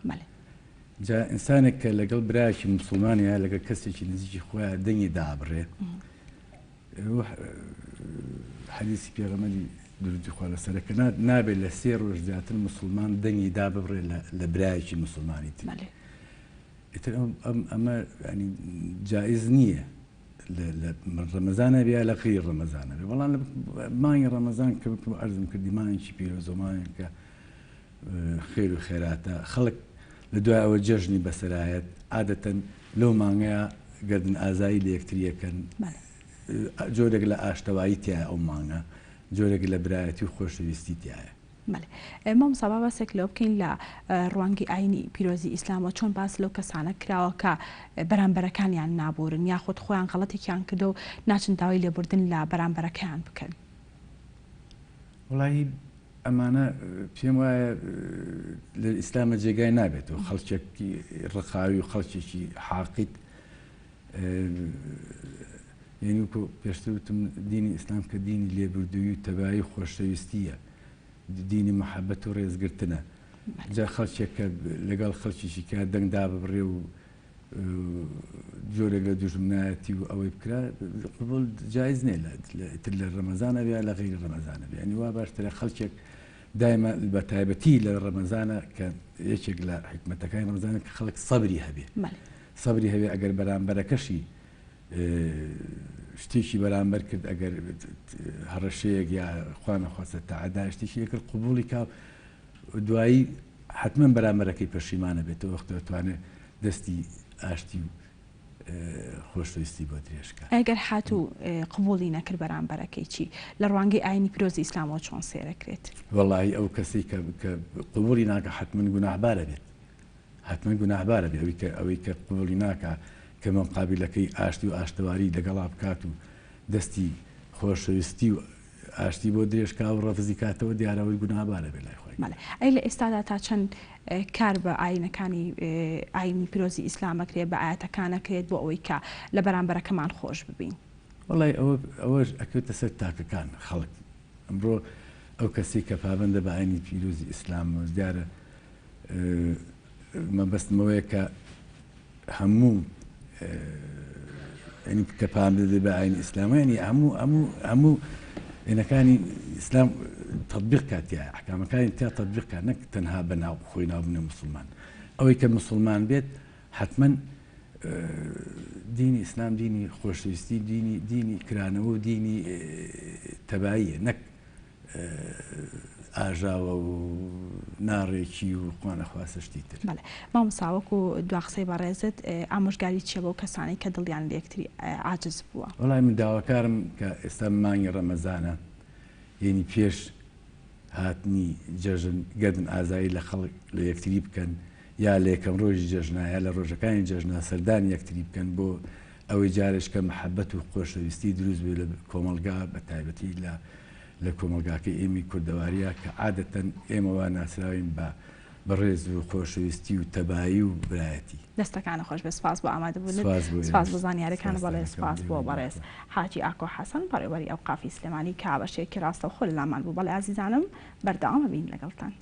جا ئینسانێک کە لەگەڵ برایەکی موسڵمان یا لەگەڵ کەسێکی نزیکی خۆیان دەنگی دابڕێ حەدیسی پێغەمبەری درودی خوا لەسەرە کە نابێت لە سێ ڕۆژ زیاتر موسڵمان دەنگی داببڕێ لە برایەکی موسڵمانی تر. ئیتر ئەمە جائز نییە لە ڕەمەزانە بێ یا لە غەیری ڕەمەزانە بێ بەڵام لە مانگی ڕەمەزان کە ئەرزم کردی مانگێکی پیرۆزە مانگێکە خێر و خێراتە خەڵک لە دوای ئەوە جەژنی بەسەرایەت عادەتەن لەو مانگەیە گردن ئازایی لە یەکتریەکەن جۆرێک لە ئاشتەوایی تایە ئەو مانگە جۆرێک لە برایەتی و خۆشەویستی تایە. بەلێ مامۆستا با باسێک لەوە بکەین لە ڕوانگەی ئاینی پیرۆزی ئیسلامەوە چۆن باس لەو کەسانە کراوە کە بەرامبەرەکانیان نابورن یاخود خۆیان غەڵەتێکیان کردو و ناچن داوای لێبوردن لە بەرامبەرەکەیان بکەن؟ وەڵاهی ئەمانە پێم وایە لە ئیسلامە جێگای نابێتەوە خەڵکێکی ڕقاوی و خەڵکێکی حاقید یعنی وەکو پێشتر وتم دینی ئیسلام کە دینی لێبوردووی و تەبایی و خۆشەویستییە دینی محەبەت و ڕێزگرتنە جا خەڵکێک کە لەگەڵ خەڵکیشی کە دەنگ داببڕێ و جۆرێک لە دوژمنایەتی و ئەوەی بکرا قبول جایز نییە تر لە ڕەمەزانە بێ لە غەیری ڕەمەزانە بێ ینی وا باشترە خەڵکێک دایمە بە تایبەتی لە ڕەمەزانە کە یەکێک لە حکمەتەکانی ڕەمەزانە کە خەڵک سەبری هەبێ سەبری هەبێ ئەگەر بەرامبەرەکەشی شتێکی بەرامبەر کرد ئەگەر هەڕەشەیەک یا خوا نەخواستە تەعەدا شتێکی لێ کرد قبوڵی کا دوایی حتمما بەرامبەرەکەی پەشیمانە بێتەوە وەختە دەتوانێت دەستی ئاشتی و خۆشەویستی بۆ درێژکە. ئەگەر هاتوو قبوڵی نەکرد بەرامبەرەکەی چی؟ لە ڕوانگەی ئاینی پیرۆزی ئیسلامەوە چۆن سەیرەکرێت؟ وەڵاهی ئەو کەسەی کە قبوڵی ناکە حتمما گوناهبارە بێت. حەتمەن گوناهبارە بێ ئەوی کە ئەوەی کە قبوڵی ناکا کە مقابیلەکەی ئاشتی و ئاشتەواری لەگەڵا بکات و دەستی خۆشەویستی و ئاشتی بۆ درێژ کا و ڕەفزی کاتەوە دیارە ئەوەی گوناهبارە بێ لای خوای بەڵێ ئەی لە ئێستادا تا چەند کار بە ئاینەکانی ئاینی پیرۆزی ئیسلام ئەکرێت بە ئایەتەکان ئەکرێت بۆ ئەوەی کە لە بەرامبەرەکەمان خۆش ببین؟ وەڵای ئەوە ئەوەش ئەکەوێتە سەر تاکەکان خەڵک ئەمڕۆ ئەو کەسەی کە پابەندە بە ئاینی پیرۆزی ئیسلام دیارە مەبەستم ئەوەیە کە هەموو ینی کە پابەند بە ئاین ئیسلامە ینی هەموو هەموو هەموو ئینەکانی ئیسلام تطبیق کات تیا ئەحکامەکانی تیا تطبیق کات نەک تەنها بە ناو خۆی ناو بنێ مسلمان ئەوەی کە مسلمان بێت حتمما. دینی ئیسلام دینی خۆشەویستی دینی دینی کرانەوە و دینی تەباییە نەک ئاژاوە و ناڕێکی و خوانەخواستە شتی تر. بەڵێ مامۆستا وەکو دوا قسەی بەڕێزت ئامۆژگاری چیە بەو کەسانەی کە دڵیان لە یەکتری عاجز بووە؟ وەڵای من داواکارم کە ئێستا مانگی ڕەمەزانە یەنی پێش هاتنی جەژن گەردن ئازایی لە خەڵک لە یەکتری بکەن یا لە یەکەم ڕۆژی جەژنا یا لە ڕۆژەکانی جەژنا سەردانی یەکتری بکەن بۆ ئەوەی جارێکە مەحەبەت و خۆشەویستی دروست بێ لە کۆمەڵگا بە تایبەتی لە لە کۆمەڵگاکەی ئێمەی کوردەواریا کە عادەتەن ئێمە وا ناسراوین بە بەڕێز و خۆشەویستی و تەبایی و برایەتی. دەستەکانت خۆش بێت سپاس بۆ ئامادەبوونت سپاس بۆ زانیارەکانت بەڵێ سپاس بۆ بەڕێز حاجی ئاکۆ حەسەن بەڕێوبەری ئەوقافی سلێمانی کە بەشێکی ڕاستەوخۆ لەلامان بوو بەڵێ ئازیزانم بەردەوام ئەبین لەگەڵتان.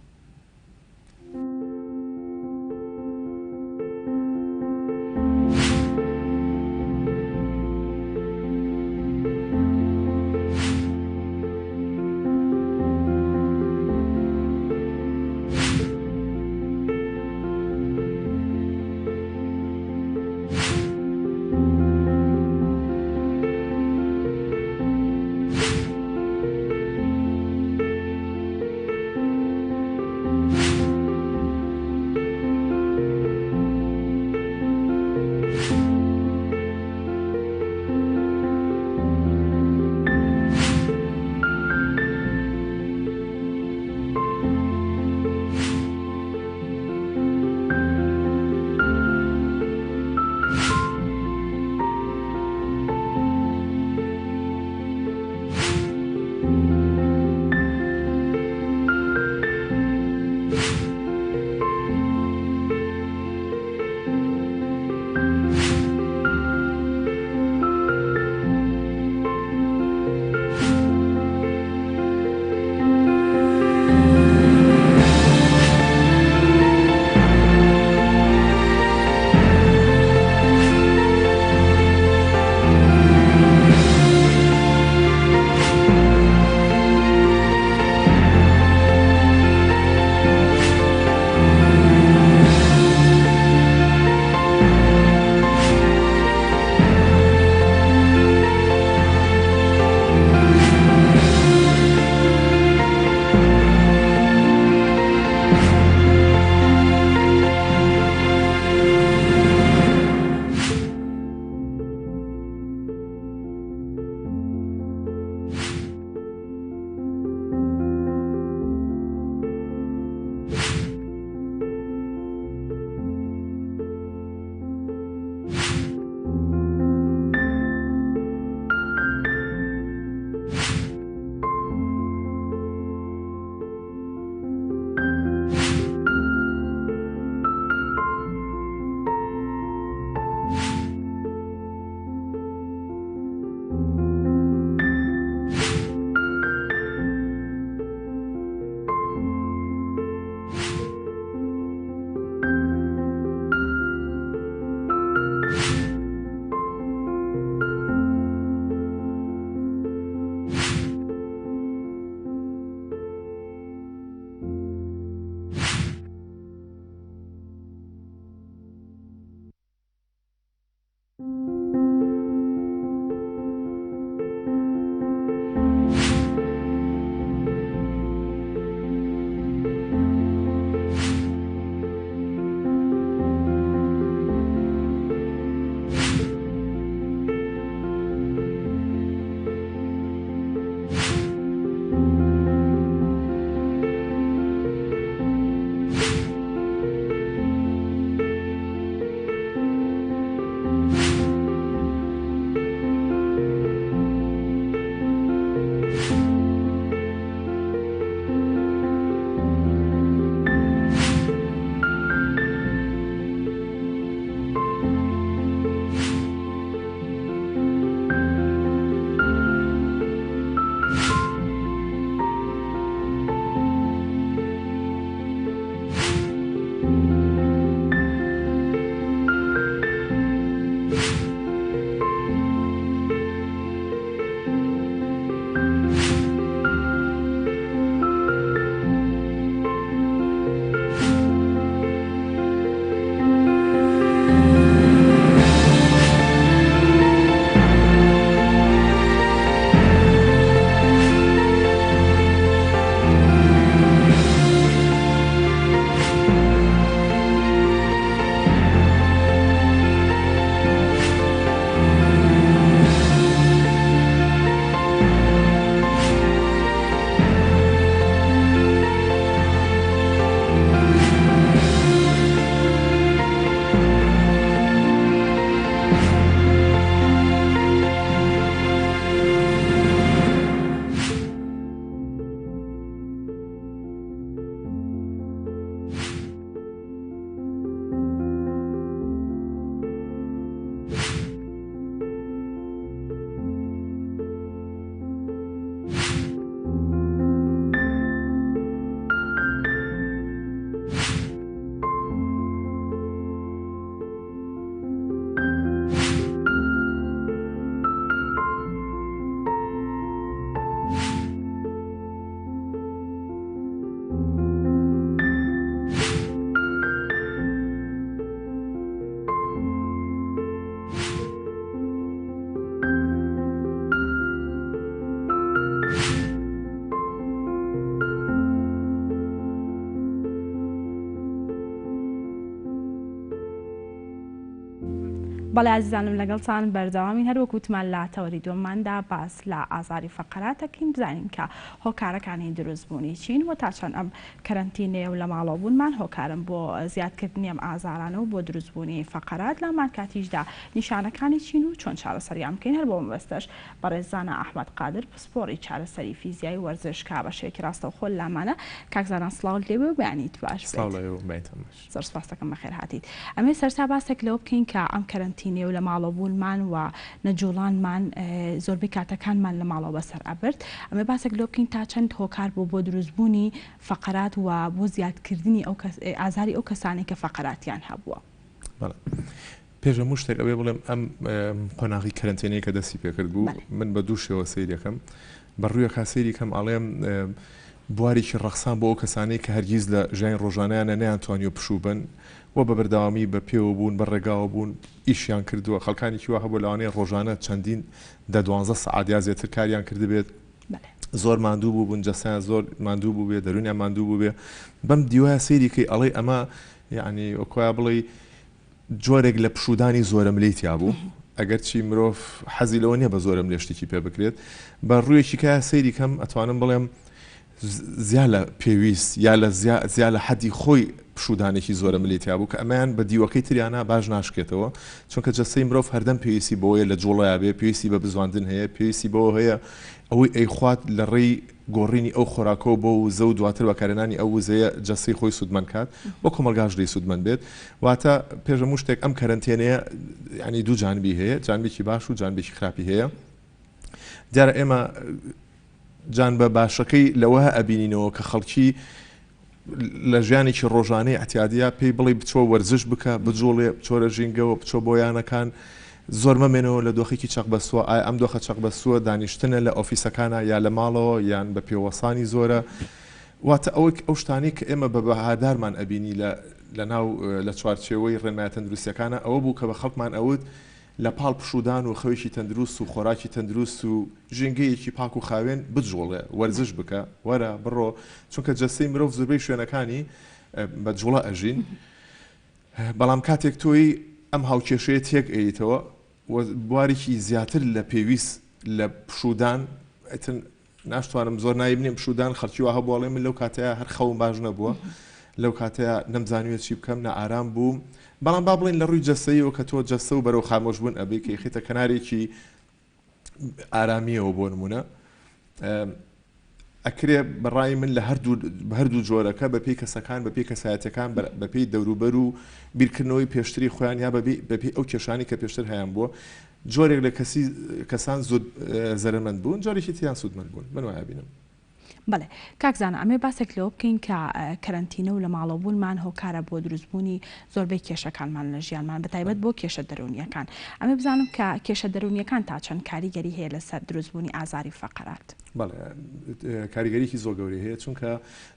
بەڵێ ئازیزانم لەگەڵتان بەردەوامین هەر وەک وتمان لە تەوەری دووەمماندا باس لە ئازاری فەقەرات دەکەین بزانین کە هۆکارەکانی دروست بوونی چین و تا چەند ئەم کەرەنتینەیە و لە ماڵەوە بوونمان هۆکارن بۆ زیادکردنی ئەم ئازارانە و بۆ دروست بوونی فەقەرات لە هەمان کاتیشدا نیشانەکانی چین و چۆن چارەسەریان بکەین هەر بۆ مەبەستەش بەڕێز زانا ئەحمەد قادر پسپۆڕی چارەسەری فیزیایی و وەرزش کە بە شێوەیەکی ڕاستەوخۆ لامانە کاک زانا سڵاوت لێبێ و بەیانیت باش سڵاو بێت. لە ئێوە بەیانتان باش. زۆر سوپاست دەکەم بەخێر هاتیت. ئەمەوێت سەرەتا باسێک لەوە بکەین کە ئەم کەرەنتینەیە و لە ماڵەوە بوونمان و نەجوڵانمان زۆربەی کاتەکانمان لە ماڵەوە بەسەر ئەبرد ئەمەوێت باسێک لەوە بکەین تا چەند هۆکار بوو بۆ دروستبوونی فەقەرات و بۆ زیادکردنی ئەو کەس ئازاری ئەو کەسانەی کە فەقەراتیان هەبووە. بەڵێ. پێش هەموو شتێک ئەبێ بڵێم ئەم قۆناغی کەرەنتێنەی کە دەستی پێکرد بوو من بە دوو شێوە سەیرەکەم بە ڕوویەکا سەیری کەم ئەڵێم بوارێکی ڕەخسان بۆ ئەو کەسانەی کە هەرگیز لە ژیانی ڕۆژانەیانە نەیانتوانیوە پشوو بن و بە بەردەوامی بە پێوە بوون بە ڕێگاوە بوون ئیشیان کردووە خەڵکانێکی وا هەبوو لەوانەیە ڕۆژانە چەندین دە دوانزە سەعات یا زیاتر کاریان کردبێت زۆر ماندوو بووبوون جەستەیان زۆر ماندوو بووبێ دەروونیان ماندوو بووبێ بەم دیوایە سەیری کەی ئەڵێی ئەمە یعنی وەکوایە بڵێی جۆرێک لە پشوودانی زۆرەملێی تیا بوو، ئەگەرچی مرۆڤ حەزی لەوە نییە بە زۆرەملێ شتێکی پێ بکرێت، بە ڕوویەکی کە سەیری کەم ئەتوانم بڵێم زیا لە پێویست یا لە زیا لە حەدی خۆی پشوودانێکی زۆرەملێی تیا بوو کە ئەمەیان بە دیوەکەی تریانا باش ناشکێتەوە، چونکە جەستەی مرۆڤ هەردەم پێویستی بەوەیە لە جووڵەیا بێ، پێویستی بە بزواندن هەیە، پێویستی بەوە هەیە ئەوەی ئەیخوات لە ڕێی گۆڕینی ئەو خۆراکەوە بۆ وزە و دواتر بەکارهێنانی ئەو وزەیە جەستەی خۆی سوودمەند کات و کۆمەڵگاش لێی سوودمەند بێت. واتە پێش هەموو شتێک ئەم کەرەنتێنەیە یانی دوو جانبی هەیە، جانبێکی باش و جانبێکی خراپی هەیە. دیارە ئێمە جانبە باشەکەی لەوە ئەبینینەوە کە خەڵکی لە ژیانێکی ڕۆژانەی ئەعتیادیا پێی بڵێی بچۆ وەرزش بکە، بجوڵێ، بچۆرە ژینگەوە، بچۆ بۆ یانەکان، زۆر مەمێنەوە لە دۆخێکی چەقبەستووە، ئایا ئەم دۆخە چەقبەستووە دانیشتنە لە ئۆفیسەکانا یا لە ماڵەوە یان بە پێوەسانی زۆرە، واتە ئەوەی ئەو شتانەی کە ئێمە بە بەهادارمان ئەبینی لە لەناو لە چوارچێوەی ڕێنمایە تەندروستیەکانا ئەوە بوو کە بە خەڵکمان ئەوت لە پاڵ پشوودان و خەوێکی تەندروست و خۆراکی تەندروست و ژینگەیەکی پاک و خاوێن بجوڵێ، وەرزش بکە، وەرە، بڕۆ، چونکە جەستەی مرۆڤ زوربەی شوێنەکانی بە جوڵە ئەژین، بەڵام کاتێک تۆی ئەم هاوکێشەیە تێک ئەیتەوە و بوارێکی زیاتر لە پێویست لە پشوودان، ئیتر ناشتوانم زۆر ناوی بنێم پشوودان خەڵکی وا هەبوو ئەڵێ من لەو کاتەیا هەر خەوم باش نەبووە لەو کاتەیا نەمزانیوە چی بکەم نائارام بووم بەڵام با بڵێین لە ڕووی جەستەییەوە کە تۆ جەستە و بەرەو خامۆش بوون ئەبەی کە ئیخەیتە کەنارێکی ئارامییەوە بۆ نمونە ئەکرێ بەڕای من لە هەردوو هەردوو جۆرەکە بە پێی کەسەکان بە پێی کەسایەتەکان بە پێی دەوروبەر و بیرکردنەوەی پێشتری خۆیان یا بەپێی ئەو کێشانی کە پێشتر هەیان بووە جۆرێک لە کەسی کەسان زود زەرەرمەند بوون جۆرێکی تریان سوودمەند بوون من وایە بینم. بەڵێ کاک زانا ئەمەوێ باسێک لەوە بکەین کە کەرەنتینە و لە ماڵەوە بوونمان هۆکارە بۆ دروست بوونی زۆربەی کێشەکانمان لە ژیانمان بە تایبەت بۆ کێشە دەروونیەکان ئەمەوێ بزانم کە کێشە دەروونیەکان تا چەند کاریگەری هەیە لەسەر دروست بوونی ئازاری فەقەرات؟ بەڵێ کاریگەریی زۆر گەورەی هەیە چونکە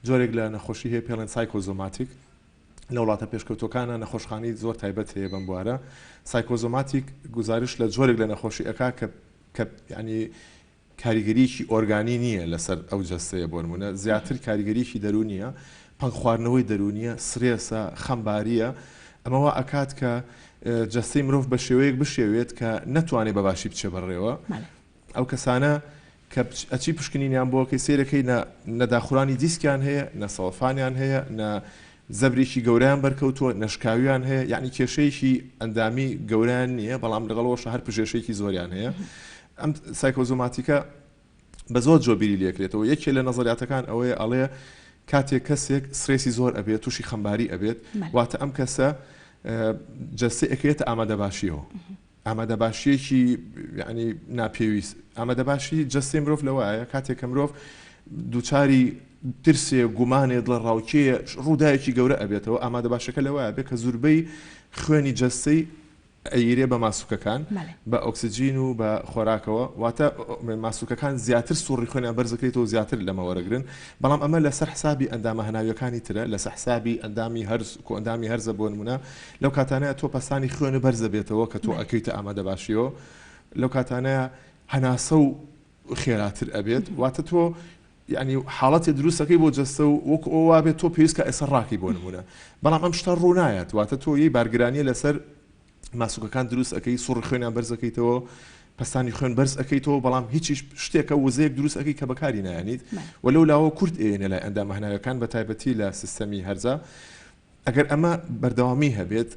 جۆرێک لە نەخۆشی هەیە پێڵێن psychosomatic لە وڵاتە پێشکەوتووەکانا نەخۆشخانەی زۆر تایبەت هەیە بەم بوارە. psychosomatic گوزارش لە جۆرێک لە نەخۆشی ئەکا کە کە یانی کاریگەریەکی ئۆرگانی نییە لەسەر ئەو جەستەیە بۆ نموونە زیاتر کاریگەریەکی دەروونیە، پەنگخواردنەوەی دەروونیە، سترێسە، خەمبارییە، ئەمە وا ئەکات کە جەستەی مرۆڤ بە شێوەیەک بشێوێت کە نەتوانێت بە باشی بچێ بەڕێوە. ئەو کەسانە کە ئەچی پشکنینیان بۆ ئەکەی سەیرەکەی نە نە داخورانی دیسکیان هەیە نە سەوەفانیان هەیە نە زەبرێکی گەورەیان بەرکەوتووە نە شکاویان هەیە یعنی کێشەیەکی ئەندامی گەورەیان نییە بەڵام لەگەڵەوەش هەر پژێشێکی زۆریان هەیە ئەم psychosomatic ە بە زۆر جۆ بیری لێکرێتەوە یەکێ لە نەزەریاتەکان ئەوەیە ئەڵێ کاتێک کەسێک سترێسی زۆر ئەبێت تووشی خەمباری ئەبێت واتە ئەم کەسە جەستەی ئەکەوێتە ئامادەباشیەوە ئامادەباشییەکی یانی ناپێویست. ئامادەباشی جەستەی مرۆڤ لەوەایە کاتێک کە مرۆڤ دووچاری ترسێ، گومانێ، دڵەڕاوکێیە، ڕووداوێکی گەورە ئەبێتەوە، ئامادەباشەکە لەوەایە بێ کە زوربەی خوێنی جەستەی ئەیرێ بە ماسوکەکان، بە ئۆکسجین و بە خۆراکەوە، واتە ماسوکەکان زیاتر سوڕی خوێنیان بەرزەکرێتەوە و زیاتر لەمە وەرەگرن، بەڵام ئەمە لەسەر حسابی ئەندامە هەناوییەکانی ترە، لەسەر حسابی ئەندامی هەرس، کۆئەندامی هەرسە بۆ نموونە لەو کاتانەیا تۆ پەستانی خوێنت بەرز دەبێتەوە کە تۆ ئەکەویتە ئامادەباشیەوە لەو کاتانەیا هەناسە و خێراتر ئەبێت واتە تۆ یعنی حاڵەتێ دروستەکەی بۆ جەستە و وەکو ئەو وابێت تۆ پێویست کە ئێستا ڕاکەی بۆ نمونە بەڵام ئەم شتە ڕوونایەت واتە تۆ یەی بارگرانیە لەسەر ماسوکەکان دروست ئەکەی سوڕی خوێنیان بەرز ئەکەیتەوە پەستانی خوێن بەرز ئەکەیتەوە بەڵام هیچیش شتێکە وزەیەک دروست ئەکەی کە بەکاری نایەنیت و لەو لاوە کورت ئێنە لای ئەندامە هەناوەکان بە تایبەتی لە سیستەمی هەرزە ئەگەر ئەمە بەردەوامی هەبێت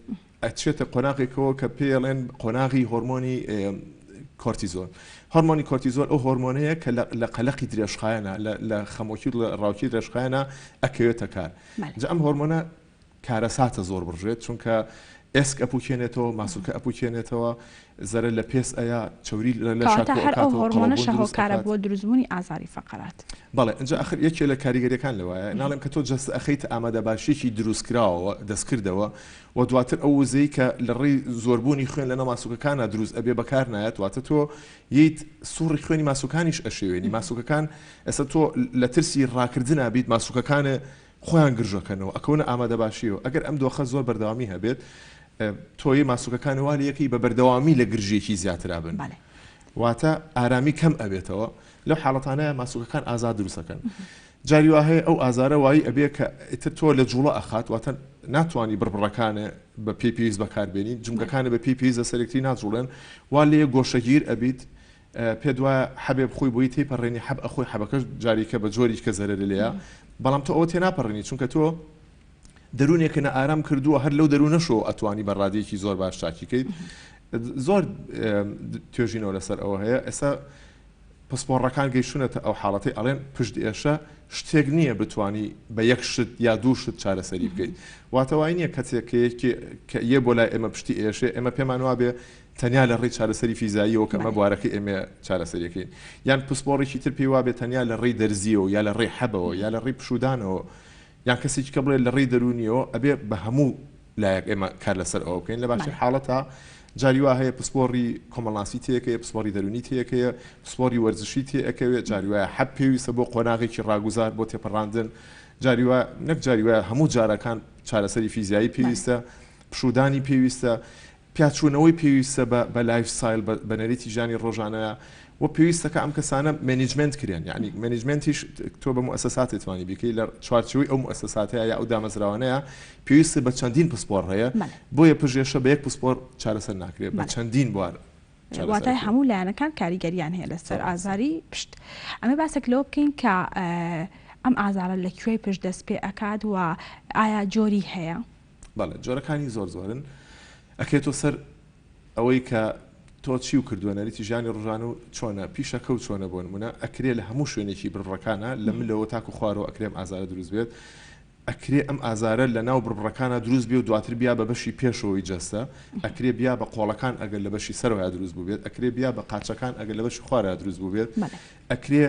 ئەچێتە قۆناغێکەوە کە پێڵێن قۆناغی هۆرمۆنی کۆرتیزۆل. هۆرمۆنی کۆرتیزۆل ئەو هۆرمۆنەیە کە لە قەلەقی درێژخایەنە لە خەمۆکی و ڕاوکی درێژخایەنە ئەکەوێتە کار. جا ئەم هۆرمۆنە کارەساتە زۆر بڕژێت چونکە ئێسک ئەپوکێنێتەوە، ماسولکە ئەپوکێنێتەوە، زەرەر لە پێست ئەیا، چەوری لە لەشا کەواتە کۆ هەر ئەو ئەکاتەوە، قەڵەوبوون هۆرمۆنەشە دروست هۆکارە ئەکات. بۆ دروستبوونی ئازاری فەقەرات. بەڵێ ئینجا ئاخر یەکێ لە کاریگەریەکان لەوایە ناڵێم کە تۆ جەستە ئەخەیتە ئامادەباشیەکی دروستکراوەوە دەستکردەوە و دواتر ئەو وزەی کە لە ڕێی زۆربوونی خوێن لەناو ماسولکەکانا دروست ئەبێ بەکار نایەت واتە تۆ یەیت سوڕی خوێنی ماسولکانیش ئەشێوێنی ماسولکەکان ئێستا تۆ لە ترسی ڕاکردنا بیت ماسولکەکانێ خۆیان گرژەکەنەوە ئەکەونە ئامادەباشیەوە ئەگەر ئەم دۆخە زۆر بەردەوامی هەبێت تۆی ماسولکەکان وا لێکەی بە بەردەوامی لە گرژیەکی زیاترا بن واتە ئارامی کەم ئەبێتەوە لەو حاڵەتانەیا ماسولکەکان ئازار دروست ئەکەن جاری وا هەیە ئەو ئازارە وایی ئەبێ کە ئیتر تۆ لە جوڵە ئەخات واتە ناتوانی بڕبڕەکانێ بە پێی پێویست بەکار بێنی جومگەکانێ بە پێی پێویست لەسەر یەکتری ناجوڵێن وا لێ گۆشەگیر ئەبیت پێت وایە حەبێ بخۆی بۆی تێپەڕێنی حەب ئەخۆی حەبەکەش جاریکە بە جۆریکە زەرەرە لێیە بەڵام تۆ ئەوە تێناپەڕێنی چونکە تۆ دەروونێکە نائارام کردووە هەر لەو دەروونەشەوە ئەتوانی بە ڕادەیەکی زۆر باش چاکی کەیت زۆر توێژینەوە لەسەر ئەوە هەیە ئێستا پسپۆڕەکان گەیشتونەتە ئەو حاڵەتەی ئەڵێن پشت ئێشە شتێک نییە بتانی بە یەک شت یا دوو شت چارەسەری بکەیت واتە وای نییە کەسێک کە یەکێ کە یە بۆ لای ئێمە پشتی ئێشێ ئێمە پێمان وابێ تەنیا لە ڕێی چارەسەری فیزاییەوە کە ئەمە بوارەکەی ئێمەیە چارەسەریەکەین یان پسپۆڕێکی تر پێی وابێ تەنیا لە ڕێی دەرزیەوە یا لە ڕێی حەبەوە یا لە ڕێی پشوودانەوە یان کەسێکی کە بڵێ لە ڕێی دەروونیەوە ئەبێ بە هەموو لایەک ئێمە کار لەسەر ئەوە بکەین لە باشترین حاڵەتا جاری وا هەیە پسپۆڕی کۆمەڵناسی تێکەیە پسپۆڕی دەروونی تێکەیە پسپۆڕی وەرزشی تێئەکەوێت جاری وایە حەب پێویستە بۆ قۆناغێکی ڕاگوزار بۆ تێپەڕاندن جاری وا نەک جاری وایە هەموو جارەکان چارەسەری فیزیایی پێویستە پشوودانی پێویستە پیاچوونەوەی پێویستە بە بە life style بە بە نەریتی ژیانی ڕۆژانە و پێویستە کە ئەم کەسانە management کرێن یانی management یش تۆ بە موئەسەساتێ توانی بیکەی لە چوارچێوەی ئەو موئەسەساتەیە یا ئەو دامەزراوانەیە پێویستە بە چەندین پسپۆڕ هەیە بۆیە پژێشە بە یەک پسپۆر چارەسەر ناکرێت بە چەندین بوار واتای هەموو لایەنەکان کاریگەریان هەیە لەسەر ئازاری پشت ئەمە باسێک لەوە بکەین کە ئەم ئازارە لە کوێی پشت دەست پێ ئەکات و ئایا جۆری هەیە؟ بەڵێ جۆرەکانی زۆر زۆرن ئەکەێتەوە سەر ئەوەی کە تۆ چی و کردووە نەریتی ژیانی ڕژان و چۆنە پیشەکە و چۆنە بۆ نمونە ئەکرێ لە هەموو شوێنێکی بڕبڕەکانە لە ملەوە تاکو خوارەوە ئەکرێم ئازارە دروست بێت ئەکرێ ئەم ئازارە لە ناو بڕبڕەکانە دروست بێ و دواتر بیا بە بەشی پێشەوەی جەستە ئەکرێ بیا بە قۆڵەکان ئەگەر لە بەشی سەرەوە دروست بووبێت ئەکرێ بیا بە قاچەکان ئەگەر لە بەشی خوارە دروست بووبێت ئەکرێ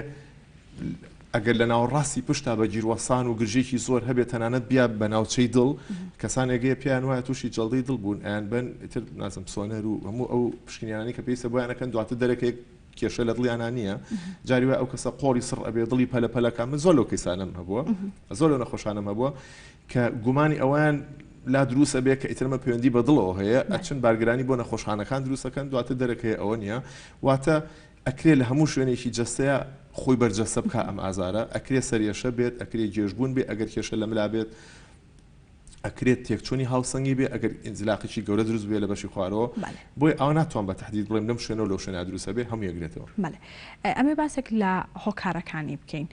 ئەگەر لە ناوەڕاستی پشتا بە گیروەسان و گرژیەکی زۆر هەبێت تەنانەت بیا بە ناوچەی دڵ کەسانێک هەیە پێیان وایە تووشی جەڵدەی دڵ بوون ئەیان بەن ئیتر نازم سۆنەر و هەموو ئەو پشکنیانەی کە پێویستە بۆیان ئەکەن دواتر دەرەکەیەک کێشە لە دڵیانا نییە جاری وایە ئەو کەسە قۆڵی سڕ ئەبێ دڵی پەلە پەلەکە من زۆر لەو کەیسانەم هەبووە زۆر لەو نەخۆشانەم هەبووە کە گومانی ئەویان لا دروست ئەبێ کە ئیترمە پەیوەندی بە دڵەوە هەیە ئەچن بارگرانی بۆ نەخۆشخانەکان دروستەکەن دواتر دەرەکەی ئەوە نییە واتە ئەکرێ لە هەموو شوێنێکی جەستەیا خۆی بەرجەستە بکا ئەم ئازارە، ئەکرێ سەرئێشە بێت، ئەکرێ گێژبوون بێ ئەگەر کێشە لە ملا بێت، ئەکرێت تێکچوونی هاوسەنگی بێ ئەگەر ئینزلاقێکی گەورە دروست بێ لە بەشی خوارەوە، بۆیە ئاوا ناتوان بە تەحدید بڵێم لەم شوێنە و لەو شوێنە دروست ئەبێ، هەمووی ئەگرێتەوە. بەڵێ ئەمێ باسێک لە هۆکارەکانی بکەین.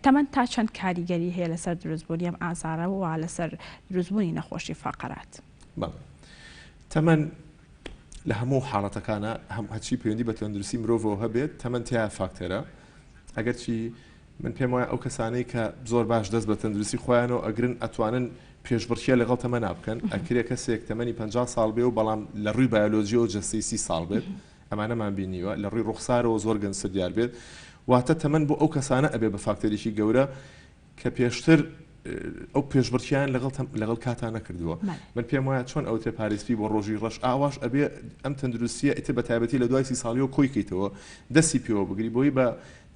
تەمەن تا چەند کاریگەری هەیە لەسەر دروستبوونی ئەم ئازارە و لەسەر دروستبوونی نەخۆشی فەقەرات؟ بەڵێ تەمەن لە هەموو حاڵەتەکانا هەم هەرچی پەیوەندی بە تەندروستی مرۆڤەوە هەبێت تەمەن تیا فاکتەرە ئەگەرچی من پێم وایە ئەو کەسانەی کە زۆر باش دەست بە تەندروستی خۆیانەوە ئەگرن ئەتوانن پێشبڕکێ لەگەڵ تەمەنا بکەن ئەکرێ کەسێک تەمەنی 50 ساڵ بێ و بەڵام لە ڕووی بایۆلۆجیەوە جەستەی 30 ساڵ بێت ئەمانەمان بینیوە لە ڕووی ڕوخسارەوە زۆر گەنجتر دیار بێت واتە تەمەن بۆ ئەو کەسانە ئەبێ بە فاکتەرێکی گەورە کە پێشتر ئەو پێشبڕکیان لەگەڵ لەگەڵ کاتا نەکردووە من پێم وایە چۆن ئەوترێ پارێزپی بۆ ڕۆژی ڕەش ئاواش ئەبێ ئەم تەندروستیە ئیتر بە تایبەتی لە دوای سی ساڵیەوە کۆی کەیتەوە دەستی پێوە بگری بۆی بە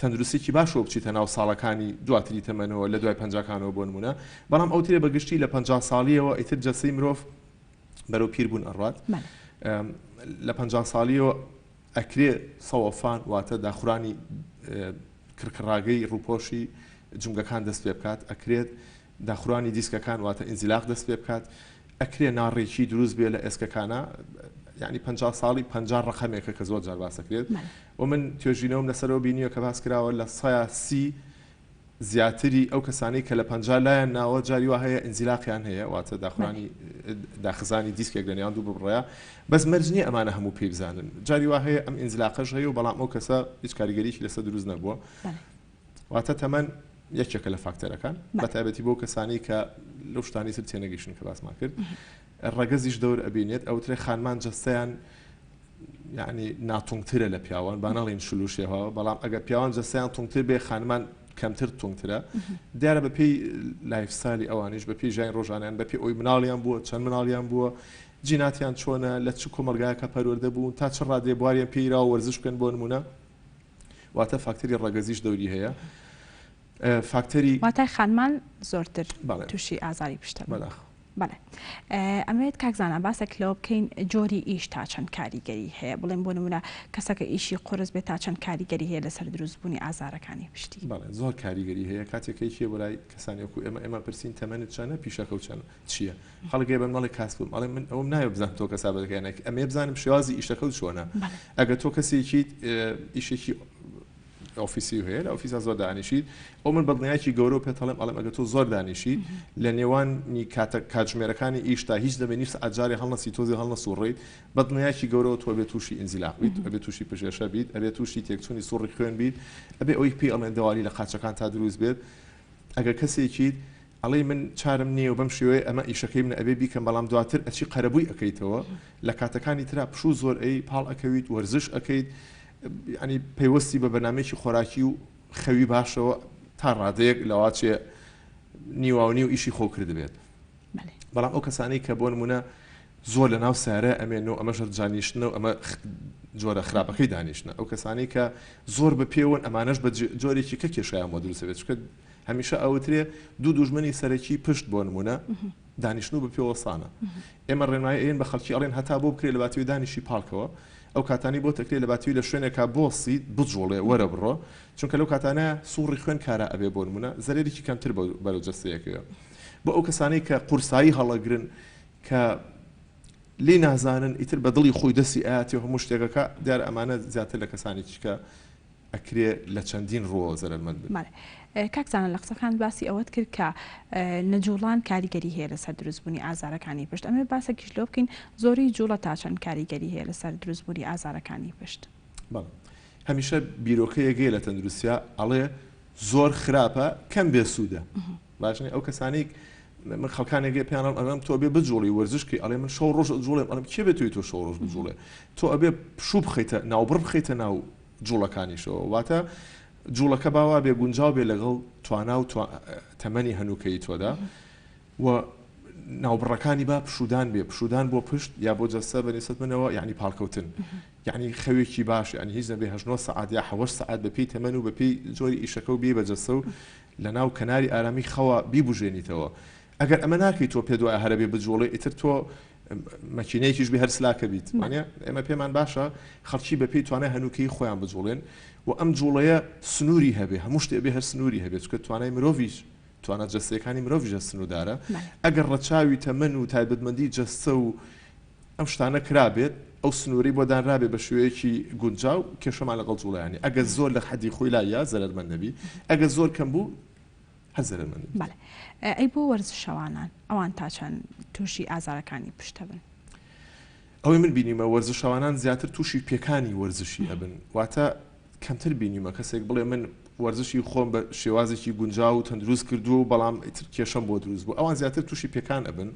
تەندروستێکی باشەوە بچیتە ناو ساڵەکانی دواتری تەمەنەوە لە دوای پەنجاکانەوە بۆ نمونە بەڵام ئەوترێ بە گشتی لە 50 ساڵیەوە ئیتر جەستەی مرۆڤ بەرەو پیر بوون ئەڕات لە 50 ساڵیەوە ئەکرێ سەوەفان واتە داخورانی کڕکڕاگەی ڕووپۆشی جومگەکان دەست پێ بکات، ئەکرێت داخورانی دیسکەکان واتە ئینزیلاق دەست پێ بکات، ئەکرێ ناڕێکی دروست بێ لە ئێسکەکانا. یعنی 50 ساڵی 50 ڕقەمێکە کە زۆر جار باسەکرێت و من توێژینەوەم لەسەرەوە بینیوە کە باس کراوە 30% زیاتری ئەو کەسانەی کە لە 50 لایان ناوە جاری وا هەیە ئینزیلاقیان هەیە، واتە داخورانی داخزانی دیسکێک لە نێوان دوو ببڕەیە، بەس مەرج نییە ئەمانە هەموو پێی بزانن، جاری وا هەیە ئەم ئینزلاقەش هەیە و بەڵام ئەو کەسە هیچ کاریگەریی لەسەر دروست نەبووە. واتە تەمەن یەکێکە لە فاکتەرەکان، بە تایبەتی بۆ کەسانی کە لەو شتانەی تر تێنەگەیشتن کە باسمان کرد. ڕەگەزیش دەور ئەبینێت، ئەوترێ خانمان جەستەیان یعنی ناتونگترە لە پیاوان، با نەڵێین شل و شێواوە، بەڵام ئەگەر پیاوان جەستەیان تونگتر بێ خانمان کەمتر تونگترە. دیارە بە پێی lifestyle ی ئەوانیش، بە پێی ژیانی ڕۆژانیان، بە پێی ئەوی مناڵیان بووە، چەند مناڵیان بووە، جیناتیان چۆنە، لە چ کۆمەڵگایەکە پەروەردە بوون، تا چ ڕادەیە بواریان پێ یراوە وەرزش بکەن بۆ نموونە. واتە فاکتەری ڕەگەزیش دەوری هەیە. فاکتەری. واتای خانمان زۆرتر تووشی ئازاری پشت دەبن. بەداخەوە. بەڵێ ئەمەوێت کاک زانا باسێک لەوە بکەین جۆری ئیش تا چەند کاریگەری هەیە بڵێن بۆ نمونە کەسەکە ئیشی قورس بێت تا چەند کاریگەری هەیە لەسەر دروستبوونی ئازارەکانی پشتی؟ بەڵێ زۆر کاریگەری هەیە کاتێک کە یەکێ بۆ لای کەسانی وەکو ئێمە ئێمە پرسین تەمەنت چەنە پیشەکەو چەنە چییە خەڵک گەی بەم نەڵێ کاسبم ئەڵێ من ئەوم ناوێ بزانم تۆ کەسابەتەکە یان ئەمێ بزانم شێوازی ئیشەکەو چۆنە ئەگەر تۆ کەسێکیت ئیشێکی ئۆفیسی هەیە لە ئۆفیسا زۆر دانیشیت ئەو من بەدڵنیایەکی گەورە پێت ئەڵێم ئەڵێم ئەگەر تۆ زۆر دانیشیت لە نێوانی کاتە کاتژمێرەکانی ئیشتا هیچ دەبێ نیو سەعات جارێ هەڵنەسی تۆزێ هەڵنەسوڕێیت بەدڵنیایەکی گەورەوە تۆ ئەبێ تووشی ئینزیلاق بیت ئەبێ تووشی پژێشە بیت ئەبێ تووشی تێکچوونی سوڕی خوێن بیت ئەبێ ئەوەی پێی ئەڵێن دەوالی لە قاچەکان تا دروست بێت ئەگەر کەسێکیت ئەڵێی من چارم نییە و بەم شێوەیە ئەمە ئیشەکەی منە ئەبێ بیکەم بەڵام دواتر ئەچی قەرەبووی ئەکەیتەوە لە کاتەکانی ترا پشوو زۆر ئەی پاڵ ئەکەویت وەرزش ئەکەیت یانی پەیوەستی بە بەرنامەیەکی خۆراکی و خەوی باشەوە تا ڕادەیەک لەواچێ نیواونیو ئیشی خۆ کردبێت بەڵام ئەو کەسانەی کە بۆ نمونە زۆر لە ناو سارە ئەمێن و ئەمەش جانیشتنە و ئەمە جۆرە خراپەکەی دانیشتنە ئەو کەسانەی کە زۆر بە پێوەن ئەمانەش بە جۆرێکی کە کێشیان بۆ دروست بێت چونکە هەمیشە ئەوترێ دوو دوژمنی سەرەکی پشت بۆ نمونە دانیشتن و بە پێوەسانە ئێمە ڕێنمایی ئەیەن بە خەڵکی ئەڵێن هەتا بۆ بکرێ لە باتیوی دانیشی پاڵکەوە ئەو کاتانەی بۆت ئەکرێ لە باتیوی لە شوێنێکا بۆسیت بجوڵێ وەرە بڕۆ چونکە لەو کاتانە سوڕی خوێن کارا ئەبێ بۆ نمونە زەرەرێکی کەمتر بەرەو جەستەیەکەوێ بۆ ئەو کەسانەی کە قورسایی هەڵەگرن کە لێی نازانن ئیتر بە دڵی خۆی دەستی ئاتی و هەموو شتێکەکە دیارە ئەمانە زیاتر لە کەسانێکی کە ئەکرێ لە چەندین ڕووەوە زەرەرمەند بن. بەڵێ کاک زانا لە قسەکانت باسی ئەوەت کرد کە نەجوڵان کاریگەری هەیە لەسەر دروستبوونی ئازارەکانی پشت ئەمەوێت باسێکیش لەوە بکەین زۆری جوڵە تا چەند کاریگەری هەیە لەسەر دروستبوونی ئازارەکانی پشت؟ بەڵێ هەمیشە بیرۆکەیەک هەیە لە تەندروستیا ئەڵێ زۆر خراپە کەم بێ سوودە باش نیە ئەو کەسانەی من خەڵکانێک هەیە پێیان ئەڵێم ئەڵێم تۆ ئەبێ بجوڵی وەرزش کەی ئەڵێ من شەو ڕۆژ ئەجوڵێم ئەڵێم کێ بێ تۆی تۆ شەو ڕۆژ بجوڵێ تۆ ئەبێ پشوو بخەیتە ناوبڕ بخەیتە ناو جوڵەکانیشەوە واتە جوڵەکە با وابێ گونجاو بێ لەگەڵ توانا و تەمەنی هەنووکەیی تۆدا و ناوبڕەکانی با پشودان بێ پشودان بۆ پشت یا بۆ جەستە بە نیسبەت منەوە یعنی پاڵکەوتن یعنی خەوێکی باش یعنی هیچ نەبێ هەشت نۆ سەعات یا حەوەش سەعات بە پێی تەمەن و بە پێی جۆری ئیشەکە و بێ بە جەستە و لە ناو کەناری ئارامی خەوا بیبوژێنیتەوە ئەگەر ئەمە ناکەی تۆ پێت وایە هەرەبێ بجوڵێ ئیتر تۆ مەکینەیەکیش بێ هەر سلاکە بیت وانە ئێمە پێمان باشە خەڵکی بە پێی توانای هەنووکەی خۆیان بجوڵێن و ئەم جوڵەیە سنووری هەبێ هەموو شتێ بێ هەر سنووری هەبێت چونکە توانای مرۆڤیش توانا جەستەیەکانی مرۆڤیش هەر سنووردارە ئەگەر ڕەچاوی تەمەن و تایبەتمەندی جەستە و ئەم شتانە کرابێت ئەو سنوورەی بۆ دانرابێ بە شێوەیەکی گونجاو کێشەمان لەگەڵ جوڵەیانی ئەگەر زۆر لە حەدی خۆی لایە زەرەرمەند نەبی ئەگەر زۆر کەم بوو هەر زەرەرمەند دەبیت. بەڵێ ئەی بۆ وەرزشەوانان ئەوان تا چەند تووشی ئازارەکانی پشت دەبن؟ ئەوەی من بینیومە وەرزشەوانان زیاتر تووشی پێکانی وەرزشی ئەبن واتە کەمتر بینیومە کەسێک بڵێ من وەرزشی خۆم بە شێوازێکی گونجاو و تەندروست کردووە و بەڵام ئیتر کێشەم بۆ دروست بوو ئەوان زیاتر تووشی پێکان ئەبن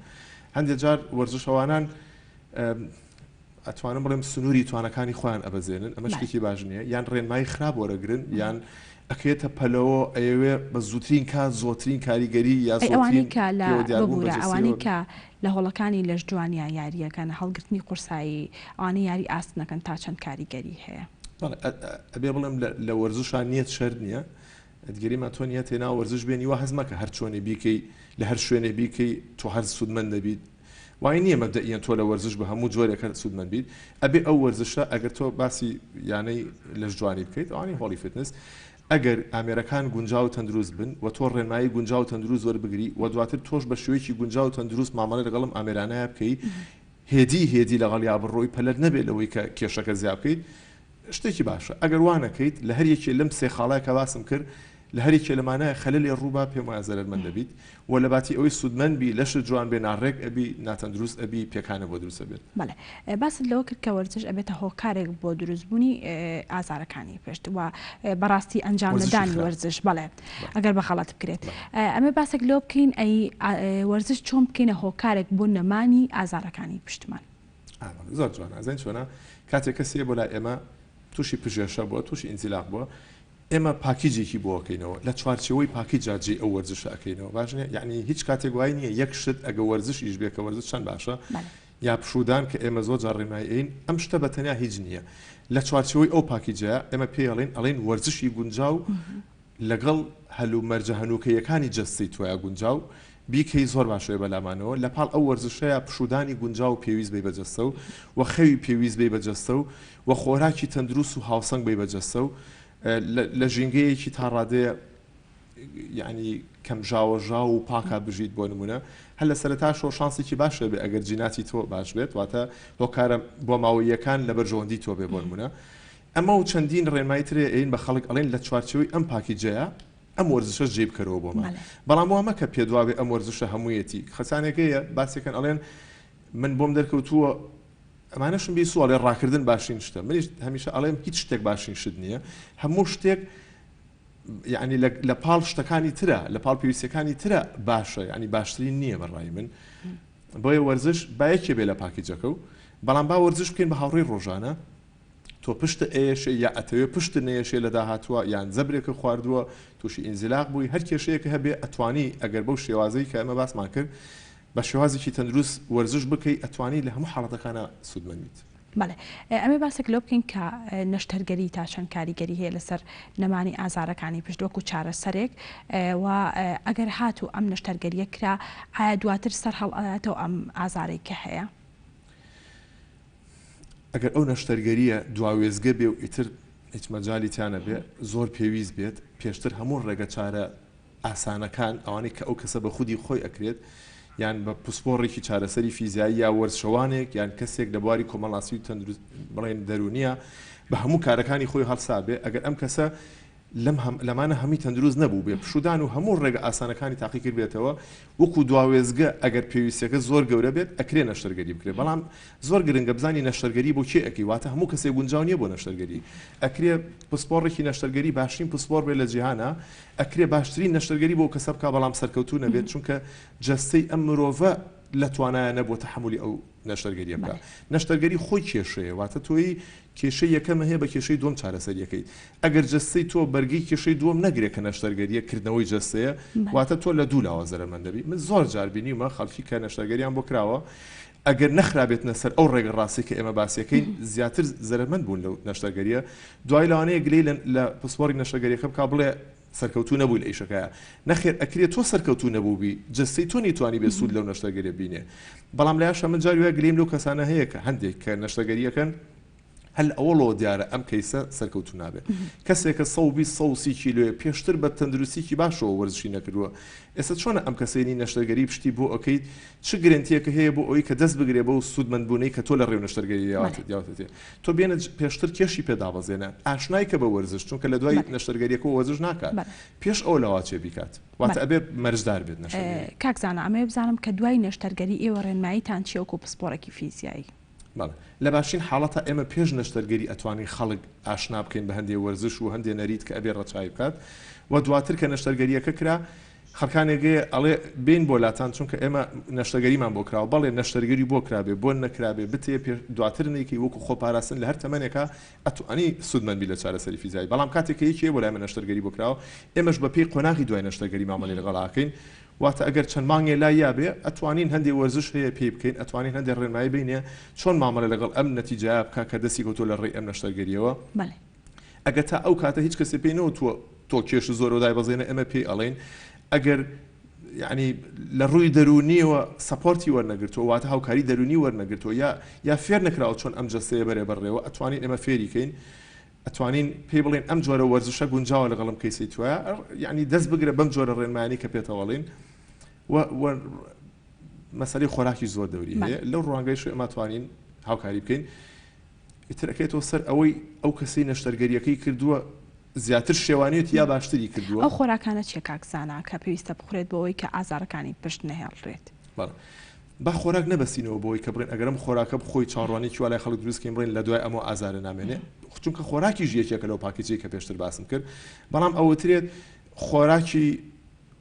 هەندێک جار وەرزشەوانان ئەتوانم بڵێم سنووری توانەکانی خۆیان ئەبەزێنن ئەمە شتێکی باش نییە یان ڕێنمایی خراپ وەرەگرن یان ئەکەوێتە پەلەوە ئەیەوێ بە زووترین کات زۆترین کاریگەری یا ئەی ئەوانەی زۆترین کە لە پێوە دیاربوون بە ببورە ئەوانەی جەستەیەوە کە لە هۆڵەکانی لەشجوانیا یارییەکەن هەڵگرتنی قورسایی ئەوانەی یاری ئاسنەکەن تا چەند کاریگەری هەیە؟ بەڵێ ئەبێ بڵێم لە وەرزشا نیەت شەرت نییە گریمان تۆ نیەتێ ناو وەرزش بێنی وا هەست مەکە هەر چۆنێ بیکەی لە هەر شوێنێ بیکەی تۆ هەر سوودمەند دەبیت وای نییە مەبدەئیەن تۆ لە وەرزش بە هەموو جۆرێک هەر سوودمەند بیت ئەبێ ئەو وەرزشە ئەگەر تۆ باسی یانەی لەشجوانی بکەیت ئەوانەی هۆڵی fitness ئەگەر ئامێرەکان گونجاو و تەندروست بن و تۆ ڕێنمایی گونجاو و تەندروست وەربگری و دواتر تۆش بە شێوەیەکی گونجاو و تەندروست مامەڵە لەگەڵ ئەم ئامێرانەیا بکەی. هێدی هێدی لەگەڵیا بڕۆی پەلەت نەبێت لەوەی کە کێشەکە زیا بکەیت شتێکی باشە ئەگەر وا نەکەیت لە هەر یەکێ لەم سێ خاڵە کە باسم کرد لە هەر یەکێ لەمانە خەلەلێ ڕووبا پێم وایە زەرەرمەند دەبیت و لە باتی ئەوەی سوودمەند بی لەشت جوان بێ ناڕێک ئەبی ناتەندروست ئەبی پێکانە بۆ دروست ئەبێت. بەڵێ باست لەوە کرد کە وەرزش ئەبێتە هۆکارێک بۆ دروست بوونی ئازارەکانی پشت و بەڕاستی ئەنجام وەرزشی نەدانی خراپ. وەرزش بەڵێ بەڵێ. ئەگەر بە غەڵەت بکرێت بەڵێ. ئەمێ باسێک لەوە بکەین ئەی وەرزش چۆن بکەینە هۆکارێک بۆ نەمانی ئازارەکانی پشتمان؟ ئا بەڵێ زۆر جوانە ئەزانی چۆنە کاتێک کەسێ بۆ لای ئێمە تووشی پژێشە بووە تووشی ئینزیلاق بووە ئێمە پاکیجێکی بۆ ئەکەینەوە لە چوارچێوەی پاکیجا جێی ئەو وەرزشە ئەکەینەوە باش نیە یەعنی هیچ کاتێک وای نیە یەک شت ئەگە وەرزش ئیش بێ کە وەرزش چەند باشە یا پشوودان کە ئێمە زۆر جار ڕێنمایی ئەین ئەم شتە بە تەنیا هیچ نیە لە چوارچێوەی ئەو پاکیجەیە ئێمە پێی ئەڵێین ئەڵێین وەرزشی گونجاو لەگەڵ هەلومەرجە هەنووکەییەکانی جەستەی تۆیا گونجاو بیکەی زۆر باشەوێ بەلامانەوە لەپاڵ ئەو وەرزشەیا پشوودانی گونجاو و پێویست بەی بە جەستە و وە خەوی پێویست بەی بە جەستە و وە خۆراکی تەندروست و هاوسەنگ بەی بە جەستە و لە ژینگەیەکی تا ڕادەیە یعنی کەم ژاوەژاو و پاکا بژیت بۆ نمونە هەر لە سەرەتاشەوە شانسێکی باش هەبێ ئەگەر جیناتی تۆ باش بێت واتە هۆکارە بۆماوەییەکان لە بەرژەوەندی تۆ بێ بۆ نمونە ئەمە و چەندین ڕێنمایی ترێ ئەین بە خەڵک ئەڵێن لە چوارچێوەی ئەم پاکیجەیە ئەم وەرزشەش جێی بکەرەوە بۆمان بەڵام وا مەکە پێت وابێ ئەم وەرزشە هەموویەتی خەسانێک هەیە باسێکن ئەڵێن من بۆم دەرکەوتووە ئەمانەشم بیسووە ئەڵێ ڕاکردن باشترین شتە منیش هەمیشە ئەڵێم هیچ شتێک باشترین شت نییە هەموو شتێک یعنی لە پاڵ شتەکانی ترە لە پاڵ پێویستەکانی ترە باشە یعنی باشترین نییە بەڕای من بۆیە وەرزش با یەکێ بێ لە پاکیجەکە و بەڵام با وەرزش بکەین بە هاوڕێی ڕۆژانە تۆ پشتت ئەیەشێ یا ئەتەوێ پشتت نەیەشێ لە داهاتووە یان زەبرێکت خواردووە تووشی ئینزیلاق بووی هەر کێشەیەکە هەبێ ئەتوانی ئەگەر بەو شێوازەی کە ئێمە باسمان کرد بە شێوازێکی تەندروست وەرزش بکەی ئەتوانی لە هەموو حاڵەتەکانا سوودمەند بیت. بەڵێ ئەمێ باسێک لەوە بکەین کە نەشتەرگەری تا چەند کاریگەری هەیە لەسەر نەمانی ئازارەکانی پشت وەکو چارەسەرێک و ئەگەر هاتوو ئەم نەشتەرگەریە کرا ئایا دواتر سەر هەڵئەداتەوە ئەم ئازارەی کە هەیە؟ ئەگەر ئەو نەشتەرگەرییە دوا وێستگە بێ و ئیتر هیچ مەجالی تیا نەبێ، زۆر پێویست بێت پێشتر هەموو ڕێگەچارە ئاسانەکان، ئەوانەی کە ئەو کەسە بە خودی خۆی ئەکرێت، یان بە پسپۆڕێکی چارەسەری فیزیایی یا وەرزشەوانێک یان کەسێک لە بواری کۆمەڵناسی و تەندروست بڵێن دەروونییە بە هەموو کارەکانی خۆی هەڵسابێ، ئەگەر ئەم کەسە لەم هەم لەمانە هەمووی تەندروست نەبووبێ، پشوودان و هەموو ڕێگە ئاسانەکانی تاقی کردبێتەوە، وەکوو دوا وێستگە ئەگەر پێویستیەکە زۆر گەورە بێت ئەکرێ نەشتەرگەری بکرێ، بەڵام زۆر گرنگە بزانی نەشتەرگەری بۆ کێ ئەکەی، واتە هەموو کەسێک گونجاو نیە بۆ نەشتەرگەری، ئەکرێ پسپۆڕێکی نەشتەرگەری باشترین پسپۆڕ بێت لە جیهانا، ئەکرێ باشترین نەشتەرگەری بۆ ئەو کەسە بکا بەڵام سەرکەوتوو نەبێت، چونکە جەستەی ئەم مرۆڤە لە توانایا نەبووە تەحەمولی ئەو نەشتەرگەریە بکا. نەشتەرگەری خۆی کێشەیە، واتە تۆی کێشەی یەکەم هەیە بە کێشەی دووەم چارەسەری ئەکەیت ئەگەر جەستەی تۆ بەرگەی کێشەی دووەم نەگرێت کە نەشتەرگەریە کردنەوەی جەستەیە واتە تۆ لە دوو لاوە زەرەرمەند دەبی من زۆر جار بینیومە خەڵکی کە نەشتەرگەریان بۆ کراوە ئەگەر نەخرابێتنە سەر ئەو ڕێگە ڕاستی کە ئێمە باسیەکەین زیاتر زەرەرمەند بوون لەو نەشتەرگەریە دوای لەوانەیە گلەی لە پسپۆڕی نەشتەرگەریەکە بکا بڵێ سەرکەوتوو نەبووی لە ئیشەکەیا نەخێر ئەکرێ تۆ سەرکەوتوو نەبووبی جەستەی تۆ نەیتوانیبێ سوود لەو نەشتەرگەریە بینێ بەڵام لایەشە من جاری وایە گلەیم لەو کەسانە هەیە کە هەندێک کە نەشتەرگەریەکەن هەر لە ئەوەڵەوە دیارە ئەم کەیسە سەرکەوتوو نابێ کەسێکە 120 130 کیلۆیە پێشتر بە تەندروستیکی باشەوە وەرزشی نەکردووە ئێستا چۆنە ئەم کەسەی نەشتەرگەری پشتی بۆ ئەکەیت چ گرەنتیەکە هەیە بۆ ئەوەی کە دەست بگرێ بەو سوودمەندبوونەی کە تۆ لە ڕێو نەشتەرگەری یاوەتێ تۆ بێنە پێشتر کێشی پێ دابەزێنە ئاشنای کە بە وەرزش چونکە لە دوای نەشتەرگەریەکەوە وەرزش ناکات پێش ئەوە لەواچێ بیکات واتە ئەبێ مەرجدار بێت نەشتەرگەری. کاک زانا ئەمەوێ بزانم کە دوای نەشتەرگەری ئێوە ڕێنماییتان چیە وەکو پسپۆڕێکی فیزیایی؟ بەڵێ لە باشترین حاڵەتا ئێمە پێش نەشتەرگەری ئەتوانین خەڵک ئاشنا بکەین بە هەندێ وەرزش و هەندێ نەریت کە ئەبێ ڕەچاوی بکات و دواتر کە نەشتەرگەریەکە کرا خەڵکانێک هەیە ئەڵێ بێین بۆ لاتان چونکە ئێمە نەشتەرگەریمان بۆ کراوە، بەڵێ نەشتەرگەری بۆ کرابێ بۆن نەکرابێ بتێ پێ دواتر نەیکەی وەکو خۆ پاراستن لە هەر تەمەنێکا ئەتوانی سوودمەند بی لە چارەسەری فیزیایی بەڵام کاتێک کە یەکێ بۆ لای ئێمە نەشتەرگەری بۆ کراوە ئێمەش بە پێی قۆناغی دوای نەشتەرگەری مامەلەی لەگەڵا ئەکەین واتە ئەگەر چەند مانگێ لای یابێ ئەتوانین هەندێ وەرزش هەیە پێی بکەین ئەتوانین هەندێ ڕێنمایی بینێ چۆن مامەلە لەگەڵ ئەم نەتیجەیە بکا کە دەستی کەوتووە لە ڕێی ئەم نەشتەرگەریەوە. بەڵێ. ئەگەر تا ئەو کاتە هیچ کەسێ پێی نەوتووە تۆ کێشت زۆرە و دایبەزێنە ئێمە پێی ئەڵێین ئەگەر یعنی لە ڕووی دەروونیەوە support ی وەرنەگرتووە واتە هاوکاری دەروونی وەرنەگرتووە یا یا فێر نەکراوە چۆن ئەم جەستەیە بەرێ بەڕێوە ئەتوانین ئێمە فێری کەین ئەتوانین پێی بڵێن ئەم جۆرە وەرزشە گونجاوە لەگەڵم کەیسەی توایە یعنی دەست بگرە بەم جۆرە ڕێنمایانی کە پێتەوەڵین و و. مەسەلەی خۆراکی زۆر دەوری هەیە لەو ڕوانگەیش ئێمە توانین هاوکاری بکەین ئیتر ئەکەیتەوە سەر ئەوەی ئەو کەسەی نەشتەرگەریەکەی کردووە زیاتر شێوانیەتی یا باشتری کردووە. ئەو خۆراکانە چیە کاک زانا کە پێویستە بخورێت بۆ ئەوەی کە ئازارەکانی پشت نەهێڵرێت؟ بەڵێ با خۆراک نەبەستینەوە بەوەی کە بڵێن ئەگەر ئەم خۆراکە بخۆی چاوەڕوانیەکی وا لای خەڵک دروست کەین بڵێن لە دوای ئەمەوە ئازارە نامێنێ چونکە خۆراکیش یەکێکە لەو پاکێجەی کە پێشتر باسم کرد بەڵام ئەوترێت خۆراکی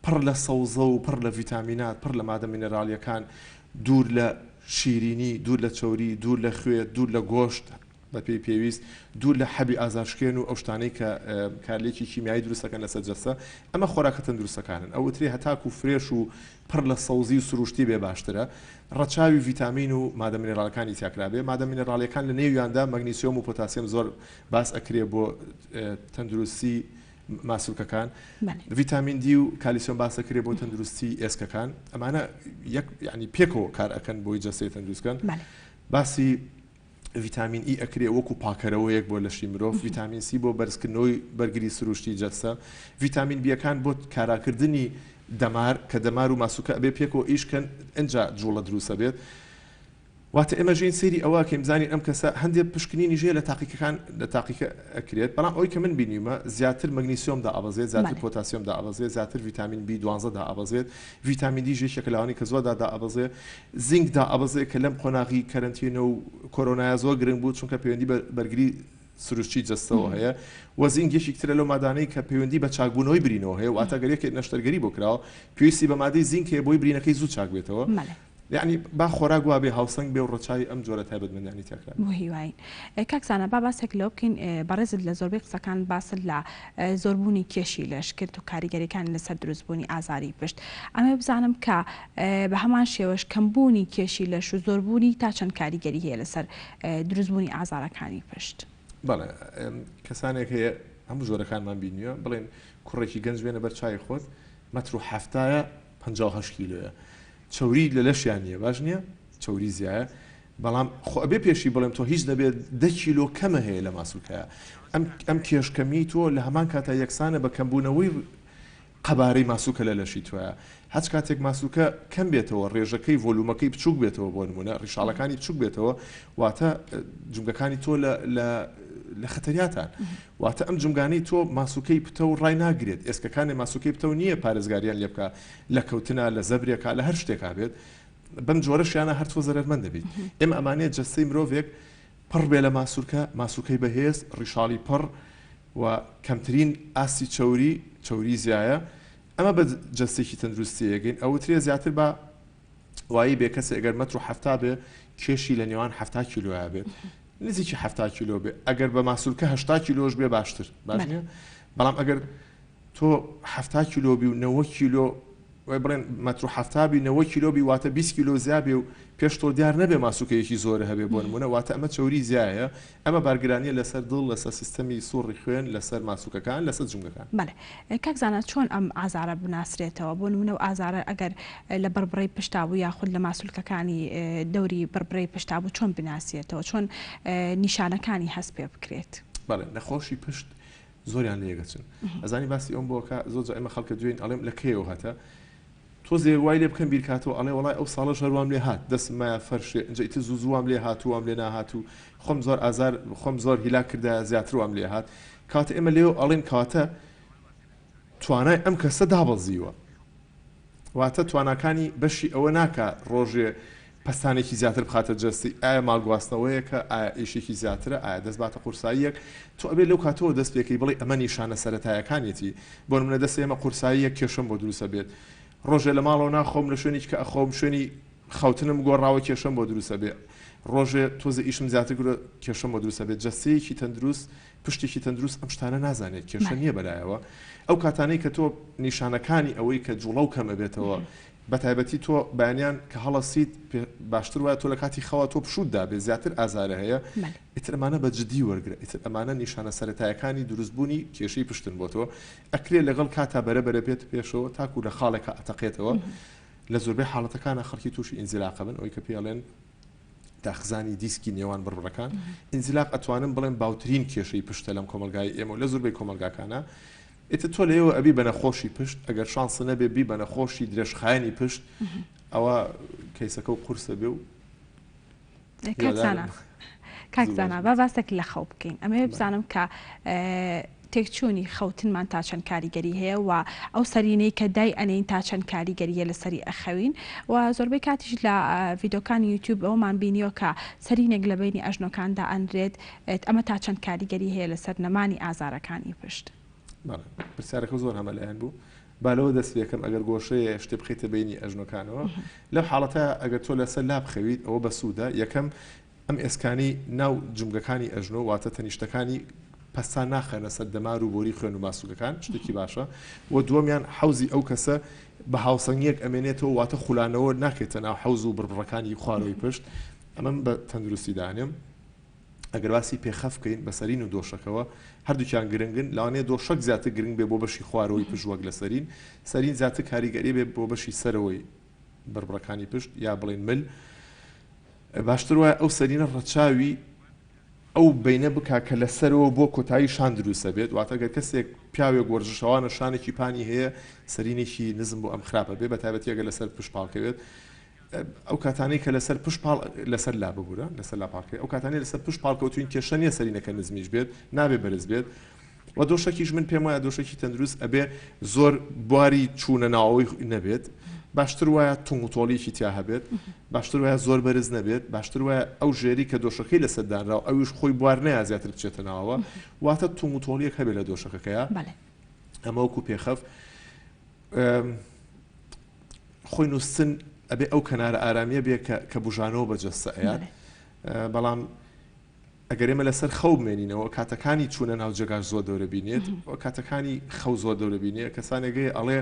پڕ لە سەوزە و پڕ لە ڤیتامینات، پڕ لە مادە مینەراڵییەکان، دوور لە شیرینی، دوور لە چەوری، دوور لە خوێ، دوور لە گۆشت بە پێی پێویست، دوور لە حەبی ئازارشکێن و ئەو شتانەی کە کارلێکی کیمیایی دروست دەکەن لەسەر جەستە، ئەمە خۆراکە تەندروستەکانن. ئەوترێ هەتاکوو fresh و پڕ لە سەوزی و سروشتی بێ باشترە. ڕەچاوی ڤیتامین و مادە مینەراڵەکانی تیا کرابێ. مادە مینەراڵییەکان لە نێویاندا مەگنیسیۆم و پۆتاسیەم زۆر باس ئەکرێ بۆ تەندروستی ماسولکەکان، ڤیتامین دی و کالیسیۆم باس دەکرێت بۆ تەندروستی ئێسکەکان، ئەمانە یەک یعنی پێکەوە کار ئەکەن بۆی جەستەی تەندروست کەن. باسی ڤیتامین ئی ئەکرێ وەکو پاکەرەوەیەک بۆ لەشی مرۆڤ، ڤیتامین سی بۆ بەرزکردنەوەی بەرگری سروشتی جەستە، ڤیتامین بیەکان بۆ کاراکردنی دەمار کە دەمار و ماسولکە ئەبێ پێکەوە ئیش کەن ئنجا جوڵە دروست ئەبێت. واتە ئێمە ژێین سەیری ئەوە ئەکەین بزانین ئەم کەسە هەندێ پشکنینیش هەیە لە تاقیکەکان لە تاقیکە ئەکرێت بەڵام ئەوەی کە من بینیومە زیاتر مەگنیسیۆم دائەبەزێت زیاتر پۆتاسیۆم دائەبەزێت زیاتر ڤیتامین بی 12 دائەبەزێت ڤیتامین دیش یەکێکە لەوانەی کە زۆر دائەبەزێ زینک دائەبەزێ کە لەم قۆناغی کەرەنتینە و کۆرۆنایە زۆر گرنگ بوو چونکە پەیوەندی بە بەرگری سروشتی جەستەوە هەیە و زینک یەکێک ترە لەو مادانەی کە پەیوەندی بە چاکبوونەوەی برینەوە هەیە واتە گەر یەکێک نەشتەرگەری بۆ کراوە پێویستی بە مادەی زینک هەیە بۆی برینەکەی زوو چاک بێتەوە. یەعنی با خۆراک وابێ هاوسەنگ بێ و ڕەچاوی ئەم جۆرە تایبەتمەندیانەی تیا کرابێ. بۆ هیواین. کاک زانا با باسێک لەوە بکەین بەڕێزت لە زۆربەی قسەکانت باست لە زۆربوونی کێشی لەش کرد و کاریگەریەکانی لەسەر دروستبوونی ئازاری پشت ئەمەوێ بزانم کە بە هەمان شێوەش کەمبوونی کێشی لەش و زۆربوونی تا چەند کاریگەری هەیە لەسەر دروستبوونی ئازارەکانی پشت؟ بەڵێ کەسانێک هەیە هەموو جۆرەکانمان بینیوە بڵێن کوڕێکی گەنج بێنە بەر چاوی خۆت مەتر و حەفتایە 58 کیلۆیە چەوری لە لەشیان نییە باش نییە چەوری زیایە بەڵام خۆ ئەبێ پێشی بڵێم تۆ هیچ نەبێت دە کیلۆ کەمە هەیە لە ماسولکەیە ئەم ئەم کێش کەمی تۆ لە هەمان کاتا یەکسانە بە کەمبوونەوەی قەبارەی ماسوکە لە لەشی تۆیە هەچ کاتێک ماسوکە کەم بێتەوە ڕێژەکەی volume ەکەی بچووک بێتەوە بۆ نمونە ڕیشاڵەکانی بچووک بێتەوە واتە جومگەکانی تۆ لە لە لە خەتەریاتان واتە ئەم جومگانەی تۆ ماسوکەی پتەو ڕای ناگرێت ئێسکەکانی ماسوکەی پتەو نییە پارێزگاریان لێ بکە لە کەوتنا، لە زەبرێکا، لە هەر شتێکا بێت، بەم جۆرەشیانە هەر تۆ زەرەرمەند دەبیت. ئێمە ئەمانەیە جەستەی مرۆڤێک پڕ بێ لە ماسولکە، ماسولکەی بەهێز، ڕیشاڵی پڕ و کەمترین ئاستی چەوری، چەوری زیایە، ئەمە بە جەستێکی تەندروست تێیەگەین. ئەوترێ زیاتر با وایی بێ کەسێ ئەگەر مەتر و 70 بێ کێشی لە نێوان 70 کیلۆیا بێت نزیکی 70 کیلۆ بێ ئەگەر بە ماسولکە 80 کیلۆش بێ باشتر باش نییە بەڵام ئەگەر تۆ 70 کیلۆ بی و 90 کیلۆ وای بڵێن مەتر و 70 بی 90 کیلۆ بی واتە 20 کیلۆ زیا بێ و پێش تۆ دیار نەبێ ماسوکەیەکی زۆر هەبێ بۆ نمونە واتە ئەمە چەوری زیایە ئەمە بارگرانیە لەسەر دڵ لەسەر سیستەمی سوڕی خوێن لەسەر ماسوکەکان لەسەر جومگەکان. بەڵێ کاک زانا چۆن ئەم ئازارە بناسرێتەوە بۆ نمونە ئەو ئازارە ئەگەر لە بڕبڕەی پشتا بوو یاخود لە ماسولکەکانی دەوری بڕبرەی پشتا بوو چۆن بناسرێتەوە چۆن نیشانەکانی هەست پێ بکرێت؟ بەڵێ نەخۆشی پشت زۆریان لێ گەچن ئەزانی باسی ئەوم بۆکە زۆر جا ئێمە خەڵکە دوێن ئەڵێم لە کەیەوە هەتە تۆزێ وای لێ بکەم بیرکاتەوە ئەڵێ وەڵای ئەو ساڵەش هەر وام لێ هات دەستم مایە فەرشێ ئینجا ئیتر زوو زوو وام لێ هات و وام لێ ناهات و خۆم زۆر ئازار خۆم زۆر هیلاک کردایە زیاتر وام لێ هات کەواتە ئێمە لێوە ئەڵێین کەواتە توانای ئەم کەسە دابەزیوە واتە تواناکانی بەشی ئەوە ناکا ڕۆژێ پەستانێکی زیاتر بخاتە جەستەی، ئایا ماڵگواستنەوەیەکە، ئایا ئیشێکی زیاترە، ئایا دەست باتە قورساییەک، تۆ ئەبێ لەو کاتەوە دەست پێکەی بڵێی ئەمە نیشانە سەرەتایەکانیەتی، بۆ نمونە دەستێ ئێمە قورساییەک کێشەم بۆ دروست ئەبێت، ڕۆژێ لە ماڵەوە ناخەوم لە شوێنێکی کە ئەخەوم شوێنی خەوتنم گۆڕاوە کێشەم بۆ دروست ئەبێ، ڕۆژێ تۆزێ ئیشم زیاتر کردوە کێشەم بۆ دروست ئەبێت، جەستەیەکی تەندروست پشتێکی تەندروست ئەم شتانە نازانێت کێشە نییە بەلایەوە ئەو کاتانەی کە تۆ نیشانەکانی ئەوەی کە جوڵە و کەم ئەبێتەوە بەتایبەتی تۆ بەیانیان کە هەڵەسیت باشتر وایە تۆ لە کاتی خەوا تۆ پشووت دابێ زیاتر ئازارە هەیە ئیتر ئەمانە بە جدی وەرگرە ئیتر ئەمانە نیشانە سەرەتایەکانی دروستبوونی کێشەی پشتن بۆ تۆ ئەکرێ لەگەڵ کاتا بەرە بەرە بێت پێشەوە تاکو لە خاڵێکا ئەتەقێتەوە لە زۆربەی حاڵەتەکانە خەڵکی تووشی ئینزیلاقە بن ئەوەی کە پێڵێن داخزانی دیسکی نێوان بڕبڕەکان، ئینزیلاق ئەتوانم بڵێم باوترین کێشەی پشتە لەم کۆمەڵگای ئێمە و لە زوربەی کۆمەڵگاکانا. ئیتر تۆ لەوێوە ئەبی بە نەخۆشی پشت، ئەگەر شانست نەبێ بی بە نەخۆشی درێژخایەنی پشت. ئەوە کەیسەکە و قورسە بێ و کاک زانا کاک زانا با باسێک لە خەو بکەین ئەمەوێ بزانم کە تێکچوونی خەوتنمان تا چەند کاریگەری هەیە و ئەو سەرینەی کە دای ئەنین تا چەند کاریگەریە لەسەری ئەخەوین و زۆربەی کاتیش لە ڤیدۆکانی یوتیوب ئەومان بینیوە کە سەرینێک لە بینی ئەژنۆکاندا ئەنرێت ئەمە تا چەند کاریگەری هەیە لەسەر نەمانی ئازارەکانی پشت. بەڵێ پرسیارەکە زۆر هەمەلایەن بوو با لەوە دەست پێکەم ئەگەر گۆشەیە شتێ بخەیتە بینی ئەژنۆکانەوە لەو حاڵەتە ئەگەر تۆ لەسەر لا بخەویت ئەوە بەسوودە یەکەم ئەم ئێسکانی ناو جومگەکانی ئەژنۆ واتە تەنیشتەکانی پەستان ناخەنە سەر دەمار و بۆری خوێن و ماسوولکەکان شتێکی باشە و دووەمیان حەوزی ئەو کەسە بە هاوسەنگیەک ئەمێنێتەوە واتە خولانەوە ناکەیتە ناو حەوز و بڕبڕەکانی خوارەوەی پشت ئەمەم بە تەندروستی دانێم. ئەگەر باسی پێخەف بکەین بە سەرین و دۆشەکەوە هەردووکیان گرنگن، لەوانەیە دۆشەک زیاتر گرنگ بێ بۆ بەشی خوارەوەی پشت وەک لە سەرین، سەرین زیاتر کاریگەری بێ بۆ بەشی سەرەوەی بڕبڕەکانی پشت یا بڵێین مل. باشتر وایە ئەو سەرینە ڕەچاوی ئەو بینە بکا کە لە سەرەوە بۆ کۆتایی شان دروستە بێت، واتە گەر کەسێک پیاوێک وەرزشەوانە شانێکی پانی هەیە سەرینێکی نزم بۆ ئەم خراپە بێ بە تایبەتی ئەگەر لەسەر پشت پاڵکەوێت. ئەو کاتانەی کە لەسەر پشت پاڵ لەسەر لا ببورە لەسەر لا پاڵکەوێت ئەو کاتانەی لەسەر پشت پاڵ کەوتوین کێشە نییە سەرینەکە نزمیش بێت نابێ بەرز بێت و دۆشەکیش من پێم وایە دۆشەکی تەندروست ئەبێ زۆر بواری چوونە ناوەوەی نەبێت باشتر وایە تونگ و تۆڵیکی تیا هەبێت باشتر وایە زۆر بەرز نەبێت باشتر وایە ئەو ژێری کە دۆشەکەی لەسەر دانراو ئەویش خۆی بوار نەیە زیاتر بچێتە ناوەوە واتە تونگ و تۆڵیەک هەبێت لە دۆشەکەکەیە ئەمە وەکو پێخەف خۆی نووستن ئەبێ ئەو کەنارە ئارامیە بێ کە کە بژانەوە بە جەستە ئەیات بەڵام ئەگەر ئێمە لەسەر خەو بمێنینەوە کاتەکانی چوونە ناو جێگاش زۆر دەورە بینێت و کاتەکانی خەو زۆر دەورە بینێ کەسانێک هەیە ئەڵێ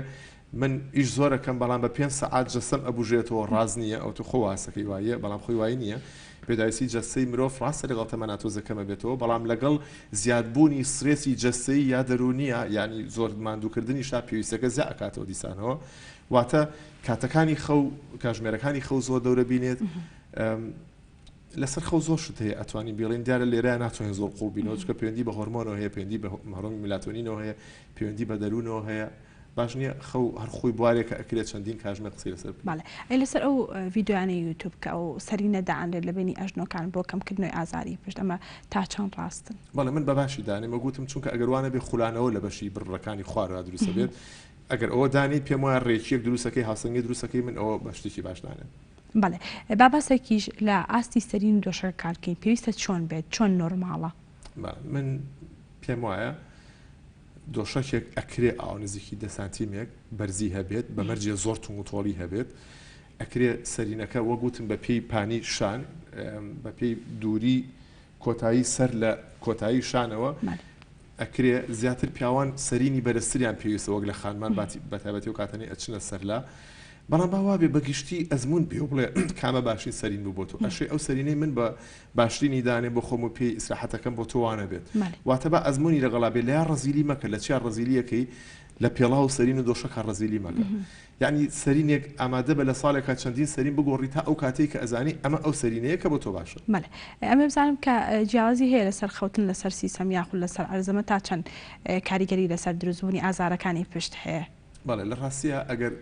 من ئیش زۆرەکەم بەڵام بە پێ سەعات جەستەم ئەبوژێتەوە ڕاز نییە ئەو تو خۆ واسەکەی وایە بەڵام خۆی وای نییە پێداویستی جەستەی مرۆڤ ڕاستە لەگەڵ تەمەنا تۆزێ کەمە بێتەوە بەڵام لەگەڵ زیادبوونی سترێسی جەستەیی یا دەروونیە یانی زۆر ماندووکردنیشا پێویستەکە زیا ئەکاتەوە دیسانەوە واتە کاتەکانی خەو کاژمێرەکانی خەو زۆر دەورە بینێت لەسەر خەو زۆر شت هەیە ئەتوانین بڵێن دیارە لێرە ناتوانین زۆر قوڵ بینەوە چکە پەیوەندی بە هۆرمۆنەوە هەیە پەیوەندی بە هۆرمۆنی میلاتۆنینەوە هەیە پەیوەندی بە دەروونەوە هەیە باش نییە خەو هەر خۆی بوارێکە ئەکرێت چەندین کاژمێر قسەی لەسەر بکەین. بەڵێ ئەی لەسەر ئەو ڤیدیۆیانەی یوتوب کە ئەو سەرینە دائەنرێت لە بەینی ئەژنۆکان بۆ کەمکردنەوەی ئازاری پشت ئەمە تا چەند ڕاستن؟ بەڵێ من بە باشی دانێم وەک وتم چونکە ئەگەر وا نەبێ خولانەوە لە بەشی بڕبڕەکانی خوارەوە دروست ئەبێت ئەگەر ئەوە دانێی پێم وایە ڕێکیەک دروست ئەکەی هاوسەنگی دروست ئەکەی من ئەوە بە شتێکی باش دانێم. بەڵێ با باسێکیش لە ئاستی سەرین و دۆشەکە کار بکەین پێویستە چۆن بێت چۆن نۆرماڵە؟ بەڵێ من پێم وایە دۆشەکێک ئەکرێ ئاوا نزیکی دە سانتیمێک بەرزی هەبێت بە مەرجێ زۆر تونگ و تۆڵی هەبێت ئەکرێ سەرینەکە وەک وتم بە پێی پانی شان بە پێی دووری کۆتایی سەر لە کۆتایی شانەوە ئەکرێ زیاتر پیاوان سەرینی بەرزتریان پێویستە وەک لە خانمان بە تایبەتی و کاتەنی ئەچنە سەرلا بەڵام با وابێ بە گشتی ئەزموون بێ و بڵێ کامە باشترین سەرین بوو بۆ تۆ ئەشێ ئەو سەرینەی من بە باشترینی دانێم بۆ خۆم و پێی ئیسراحەتەکەم بۆ تۆ وانەبێت واتە با ئەزموونی لەگەڵا بێ لەیا ڕەزیلی مەکە لە چیا ڕەزیلیەکەی لە پێڵاو و سەرین و دۆشەکا ڕەزیلی مەکە یعنی سەرینێک ئامادە بە لە ساڵێکا چەندین سەرین بگۆڕی تا ئەو کاتەی کە ئەزانی ئەمە ئەو سەرینەیە کە بۆ تۆ باشە. بەڵێ ئەمە بزانم کە جیاوازی هەیە لەسەر خەوتن لەسەر سیسەم یاخود لەسەر عەرزەمە تا چەند کاریگەری لەسەر دروستبوونی ئازارەکانی پشت هەیە؟ بەڵێ لە ڕاستیا ئەگەر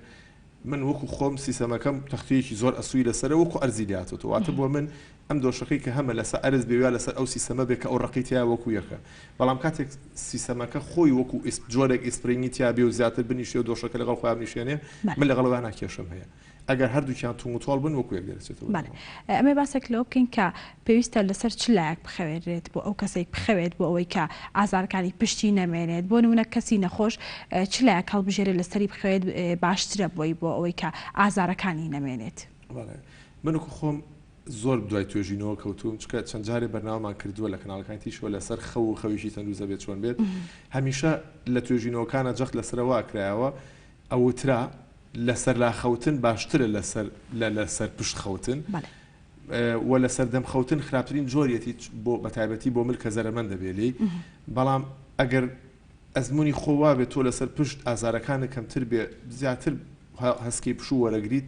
من وەکو خۆم سیسەمەکەم تەختەیەکی زۆر ئەسووی لەسەرە وەکو ئەرزی لێهاتۆتەوە واتە بۆ من ئەم دۆشەکەی کە هەمە لەسەر ئەرز بێ یا لەسەر ئەو سیسەمە بێ کە ئەو ڕەقی تیا وەکو یەکە بەڵام کاتێک سیسەمەکە خۆی وەکو ئیسپ جۆرێک ئیسپرینگی تیا بێ و زیاتر بنیشێ و دۆشەکە لەگەڵ خۆیان بنیشێنێ من لەگەڵ ئەویانا کێشەم هەیە ئەگەر هەردووکیان توند و تۆڵ بن وەکو یەک دەرەچێتەوە. بەڵێ ئەمەوێ باسێک لەوە بکەین کە پێویستە لەسەر چ لایەک بخەوێنرێت بۆ ئەو کەسەی بخەوێت بۆ ئەوەی کە ئازارەکانی پشتی نەمێنێت بۆ نمونە کەسی نەخۆش چ لایەک هەڵبژێرێت لەسەری بخەوێت باشترە بۆی بۆ ئەوەی کە ئازارەکانی نەمێنێت؟ بەڵێ من وەکو خۆم زۆر دوای توێژینەوە کەوتووم چونکە چەند جارێ بەرنامەمان کردووە لە کەناڵەکانی تریشەوە لەسەر خەو و خەوێکی تەندروست ئەبێت چۆن بێت هەمیشە لە توێژینەوەکانە جەخت لەسەرەوە کرایەوە ئەوترا لەسەر لا خەوتن باشترە لەسەر لە لەسەر پشت خەوتن و لەسەر دەم خەوتن خراپترین جۆریەتی بۆ بەتایبەتی بۆ مل کە زەرەمەند دەبێ لێی بەڵام ئەگەر ئەزمموی خۆ وابێت تۆ لەسەر پشت ئازارەکانە کەمتر بێ زیاتر هەسکەی پشوو وەرەگریت.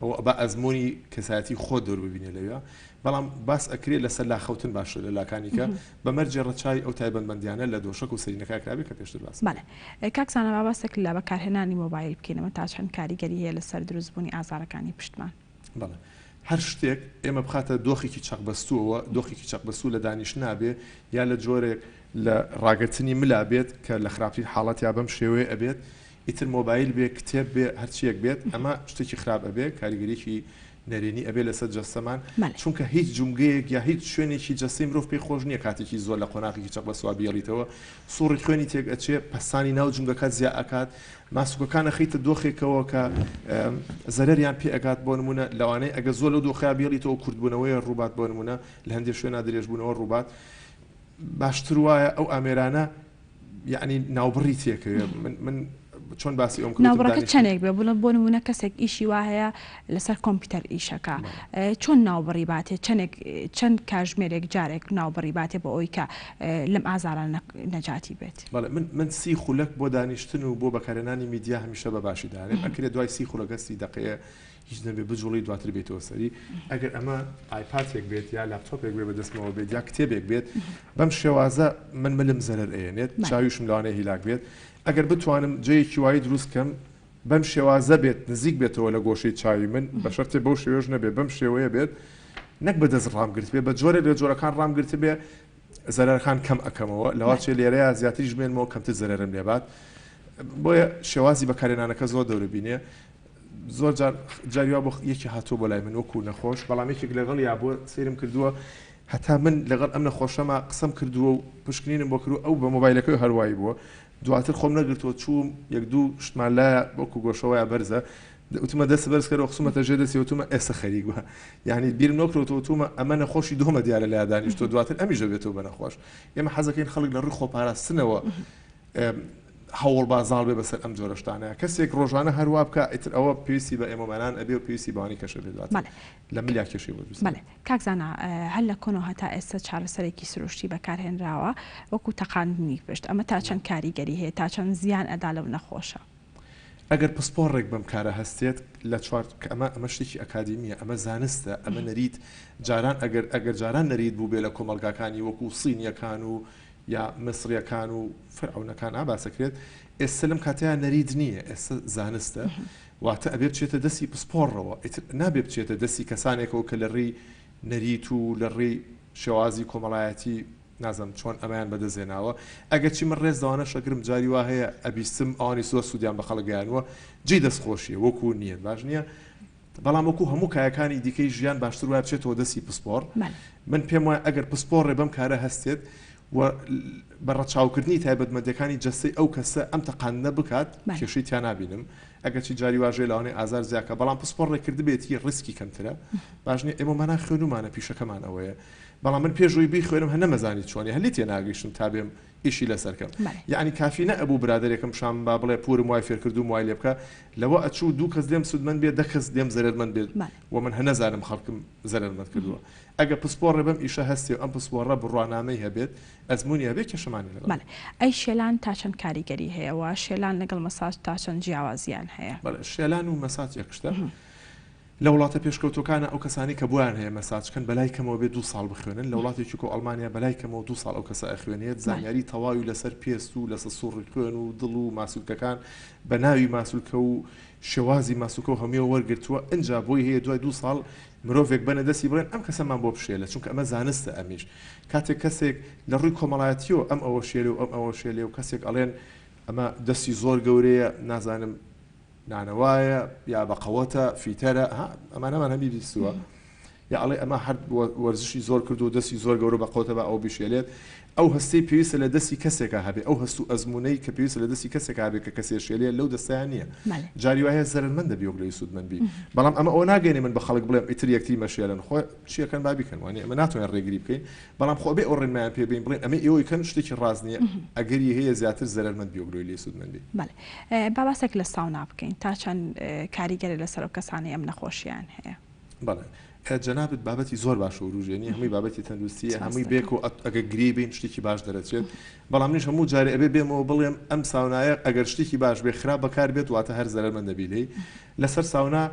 ئەوە با ئەزموونی کەسایەتی خۆت دەور ببینێ لەوێ بەڵام باس ئەکرێ لەسەر لاخەوتن باشتر لە لاکانی کە بە مەرجێ ڕەچاوی ئەو تایبەتمەندیانە لە دۆشەک و سەرینەکە کرابێ کە پێشتر باسم بەڵێ کاک زانا با باسێک لە بەکارهێنانی مۆبایل بکەین ئەمە تا چەند کاریگەری هەیە لەسەر دروستبوونی ئازارەکانی پشتمان؟ بەڵێ هەر شتێک ئێمە بخاتە دۆخێکی چەقبەستووەوە، دۆخێکی چەقبەستوو لە دانیشتنا بێ یا لە جۆرێک لە ڕاگرتنی ملا بێت کە لە خراپترین حاڵەتیا بەم شێوەیە ئەبێت، ئیتر مۆبایل بێ، کتێب بێ، هەرچییەک بێت، ئەمە شتێکی خراپ ئەبێ، کاریگەریی نەرێنی ئەبێ لەسەر جەستەمان، چونکە هیچ جومگەیەک یا هیچ شوێنێکی جەستەی مرۆڤ پێی خۆش نییە کاتێکی زۆر لە قۆناغێکی چەقبەستووا بیێڵیتەوە، سوڕی خوێنی تێک ئەچێ، پەستانی ناو جومگەکە زیا ئەکات، ماسولکەکان ئەخەیتە دۆخێکەوە کە زەرەریان پێ ئەگات، بۆ نموونە لەوانەیە ئەگەر زۆر لەو دۆخەیا بیێڵیتەوە کورتبوونەوەیە ڕووبات، بۆ نموونە لە هەندێ شوێنا درێژبوونەوە ڕووبات، باشتر وایە ئەو ئامێرانە یەعنی ناوبڕی تێکەوێ من من چۆن باسی ئەوم کرد ناوبڕەکە چەندێک بێ بڵێ بۆ نمونە کەسێک ئیشی وا هەیە لەسەر کۆمپیوتەر ئیشەکە چۆن ناوبڕی باتێ چەندێک چەند کاژمێرێک جارێک ناوبڕی باتێ بۆ ئەوی کە لەم ئازاران نەجاتی بێت بەڵێ من من سی خولەک بۆ دانیشتن و بۆ بەکارهێنانی میدیا هەمیشە بە باشی دانێم ئەکرێ دوای سی خولەکە سی دەقەیە هیچ نەبێ بجوڵی دواتر بێتەوە سەری ئەگەر ئەمە ئایپاتێک بێت یا لاپتۆپێک بێ بەدەستمەوە بێت یا کتێبێک بێت بەم شێوازە من ملم زەرەر ئەیەنێت چاویشم لەوانەیە هیلاک بێت ئەگەر بتوانم جێیەکی وایی دروست کەم بەم شێوازە بێت نزیک بێتەوە لە گۆشەی چاوی من بە شەرتێ بەو شێوەش نەبێ بەم شێوەیە بێت نەک بە دەست ڕامگرت بێ بە جۆرێک لە جۆرەکان ڕامگرت بێ زەرەرەکان کەم ئەکەمەوە لەواچێ لێرەیە زیاتریش بمێنمەوە کەمتر زەرەرم لێبات بۆیە شێوازی بەکارێنانەکە زۆر دەورە بینێ زۆر جار جاری وا بۆ یەکی هاتووە بۆ لای من وەکو نەخۆش بەڵام یەکێک لەگەڵ یا بۆ سەیرم کردووە هەتا من لەگەڵ ئەم نەخۆشەما قسەم کردووە و پشکنینم بۆ کردووە ئەو بە مۆبایلەکەی هەروایی بووە دواتر خۆم نەگرتووە چووم یەک دوو شتمان لایە وەکو گۆشەوەیە بەرزە وتمە دەست بەرز کەرەوە خسومەتە ژێر دەستی وتومە ئێستا خەریک بە یعنی بیرم نەکرۆتەوە وتومە ئەمە نەخۆشی دۆمە دیارە لای دانیشتووە دواتر ئەمیش دەبێتەوە بە نەخۆش ئێمە حەزەکەین خەڵک لە ڕووی خۆپاراستنەوە هەوڵ با زاڵ بێ بەسەر ئەم جۆرە شتانە کەسێک ڕۆژانە هەر وا بکا ئیتر ئەوە پێویستی بە ئێمەمانان ئەبێ و پێویستی بەوانی کەش ئەبێ دواتر بەڵێ لە ملیا کێشەی بۆ دروست بەڵێ کاک زانا هەر لە کۆنەوە هەتا ئێستا چارەسەرێکی سروشتی بەکارهێنراوە وەکو تەقاندنی پشت ئەمە تا چەند کاریگەری هەیە تا چەند زیان ئەدا لەو نەخۆشە؟ ئەگەر پسپۆڕێک بەم کارە هەستێت لە چوار کە ئەمە ئەمە شتێکی ئەکادیمیە ئەمە زانستە ئەمە نەریت جاران ئەگەر ئەگەر جاران نەریت بووبێ لە کۆمەڵگاکانی وەکو صینیەکان و یا میسڕیەکان و فەرعەونەکان ئا باسەکرێت ئێستا لەم کاتەیا نەریت نییە ئێستا زانستە واتە ئەبێ بچێتە دەستی پسپۆڕەوە ئیتر نابێ بچێتە دەستی کەسانێکەوە کە لە ڕێی نەریت و لە ڕێی شێوازی کۆمەڵایەتی نازانم چۆن ئەمەیان بەدەست هێناوە ئەگەرچی من ڕێز لەوانەش ئەگرم جاری وا هەیە ئەبیستم ئەوانی زۆر سوودیان بە خەڵک گەیانووە جێی دەستخۆشیە وەکو نییە باش نییە بەڵام وەکو هەموو کایەکانی دیکەی ژیان باشتر وایە بچێتەوە دەستی پسپۆڕ. من پێم وایە ئەگەر پسپۆڕێ بەم کارە هەستێت و بە ڕەچاوکردنی تایبەتمەندیەکانی جەستەی ئەو کەسە ئەم تەقاندنە بکات کێشەی تیا نابینم ئەگەرچی جاری واش هەیە لەوانەیە ئازار زیاکە بەڵام پسپۆڕێک کردبێتی ڕیسکی کەمترە باش نیە ئێمە مانا خوێنومانە پیشەکەمان ئەوەیە بەڵام من پێش ئەوەی بیخوێنم هەر نەمەزانی چۆنی هەر لێ تێناگەیشتم تا بێم ئیشی لەسەر کەم یەعنی کافی نەئەبوو برادەرێکم پیشان با بڵێ پورم وای فێرکردووم وای لێ بکە لەوە ئەچوو دوو کەس لێم سوودمەند بێ دە کەس لێم زەرەرمەند بێت و من هەر نەزانم خەڵکم زەرەرمەند کردووە ئەگەر پسپۆڕێ بەم ئیشە هەستێ و ئەم پسپۆڕە بڕوانامەی هەبێت ئەزموونی هەبێت کێشەمان نیە لەگەڵ. بەڵێ ئەی شێلان تا چەند کاریگەری هەیە وە شێلان لەگەڵ مەساج تا چەند جیاوازیان هەیە؟ بەڵێ شێلان و مەساج یەک شتە لە وڵاتە پێشکەوتوەکانا ئەو کەسانەی کە بۆیان هەیە مەساج کەن بەلای کەمەوە بێ دوو ساڵ بخوێنن، لە وڵاتێکی وەکو ئەڵمانیا بەلای کەمەوە دوو ساڵ ئەو کەسە ئەخوێنێت، زانیاری تەواوی لەسەر پێست و لەسە سوڕی خوێن و دڵ و ماسولکەکان بە ناوی ماسولکە و شێوازی ماسولکە و هەموویەوە وەرگرتووە، ئنجا بۆی هەیە دوای دوو ساڵ مرۆڤێک بەنە دەستی بڵێن ئەم کەسەمان بۆ بشێلە چونکە ئەمە زانستە ئەمیش کاتێک کەسێک لە ڕووی کۆمەڵایەتیەوە ئەم ئەوە شێلێ و ئەم ئەوە شێلێ و کەسێک ئەڵێن ئەمە دەستی زۆر گەورەیە نازانم نانەوایە یا بە قەوەتە فیتەرە ها ئەمانەمان هەمی بیستووە یا ئەڵێ ئەمە هەر وەرزشی زۆر کردو دەستی زۆر گەورە بە قەوتە بە ئەو بشێلێت ئەو هەستەی پێویستە لە دەستی کەسێکا هەبێ ئەو هەست و ئەزموونەی کە پێویستە لە دەستی کەسێکا هەبێ کە کەسێ شێلێ لەو دەستەیا نییە جاری وایە زەرەرمەند دەبی وەک لەوی سوودمەند بی بەڵام ئەمە ئەوە ناگەیەنێ من بە خەڵک بڵێم ئیتر یەکتری مەشێلن خۆ چیەکەن با بیکەن وانیە ئێمە ناتوانین ڕێگری بکەین بەڵام خۆ ئەبێ ئەو ڕێنمایان پێ بێین بڵێین ئەمەی ئێوەی کەن شتێکی ڕاست نییە ئەگەری هەیە زیاتر زەرەرمەند بی وەک لەوەی لێی سوودمەند بی. بەڵێ با باسێک لە ساونا بکەین تا چەند کاریگەرە لەسەر ئەو کەسانەی ئەم نەخۆشییان هەیە؟ بەڵێ. جەنابت بابەتی زۆر باشە وروژێنی هەمووی بابەتی تەندروستیە هەمووی بێک و ئەگە گرێ بین شتێکی باش دەرەچێت بەڵام منیش هەموو جارێ ئەبێ بێمەوە بڵێم ئەم ساونایە ئەگەر شتێکی باش بێ خراپ بەکار بێت واتە هەر زەرەرمەند دەبی لێی لەسەر ساونا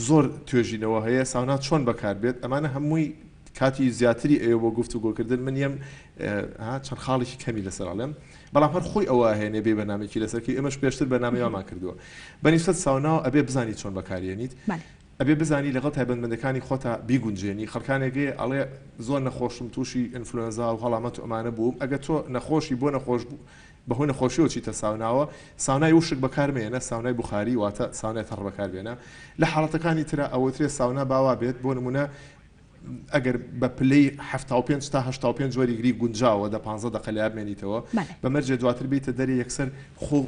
زۆر توێژینەوە هەیە ساونا چۆن بەکار بێت ئەمانە هەمووی کاتی زیاتری ئەوێ بۆ گفتوگۆکردن من یەم چەند خاڵێکی کەمی لەسەر ئەڵێم بەڵام هەر خۆی ئەوە هێنێ بێ بەرنامەیەکی لەسەر کەی ئێمەش پێشتر بەرنامەی وامان کردووە بەنیسبەت ساوناوە ئەبێ بزانی چۆن بەکارێنیت ئەبێ بزانی لەگەڵ تایبەتمەندەکانی خۆتا بیگونجێنی، خەڵکانێک هەیە ئەڵێ زۆر نەخۆشم توشی ئینفلۆنزا و هەڵامەت و ئەمانە بووم، ئەگەر تۆ نەخۆشی بۆ نەخۆش بەهۆی نەخۆشیەوە چیتە ساوناوە ساونای وشک بەکار مەیەنە ساونای بوخاری واتە ساونای تەڕ بەکار بێنە لە حاڵەتەکانی ترا ئەوترێ ساونا با وا بێت بۆ نمونە ئەگەر بە پلەی 75 تا 85 وەریگری گونجاوە دە 15 دەقە لیا بمێنیتەوە بە مەرجێ دواتر بیتە دەرێ یەکسەر خۆ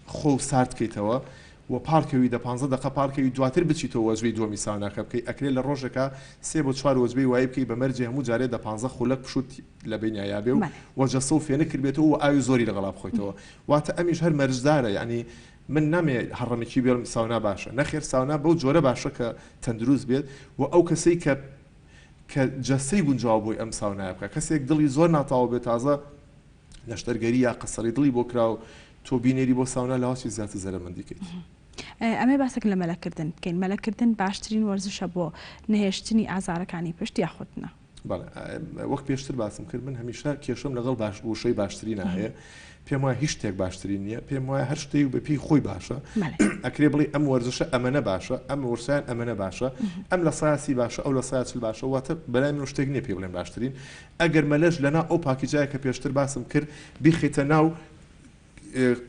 خۆو سارد کەیتەوە و پاڵکەوی دە پانزە دەقە پاڵکەوی دواتر بچیتەوە وەجبەی دووەمی ساوناکە بکەی ئەکرێ لە ڕۆژێکا سێ بۆ چوار وەجبەی وایی بکەی بە مەرجێ هەموو جارێ دە پانزە خولەک پشووت لە بەینیا بێ و وە جەستە و فێنک کردبێتەوە و ئاوی زۆری لەگەڵا بخۆیتەوە واتە ئەمیش هەر مەرجدارە یانی من نامەوێ هەڕەمەکی بێڵم ساونا باشە نەخێر ساونا بەو جۆرە باشە کە تەندروست بێت و ئەو کەسەی کە کە جەستەی گونجاو بۆی ئەم ساونایە بکا کەسێک دڵی زۆر ناتەواو بێت تازە نەشتەرگەری یا قەسەڵی دڵی بۆ کرا و تۆ بینێری بۆ ساونا لەوە چی زیاتر زەرەرمەندی کەیت. ئەمێ باسێک لە مەلەکردن بکەین، مەلەکردن باشترین وەرزشە بۆ نەهێشتنی ئازارەکانی پشت یاخود نا؟ بەڵێ وەک پێشتر باسم کرد من هەمیشە کێشەم لەگەڵ باش وشەی باشترینا هەیە پێم وایە هیچ شتێک باشترین نییە پێم وایە هەر شتێک بە پێی خۆی باشە ئەکرێ بڵێ ئەم وەرزشە ئەمەنە باشە ئەم وەرسیان ئەمەنە باشە ئەم لە ساسی باشە ئەو لە ساچل باشە واتە بەلای من شتێک نییە پێ بڵێن باشترین ئەگەر مەلەش لەناو ئەو پاکیجایە کە پێشتر باسم کرد بیخەیتە ناو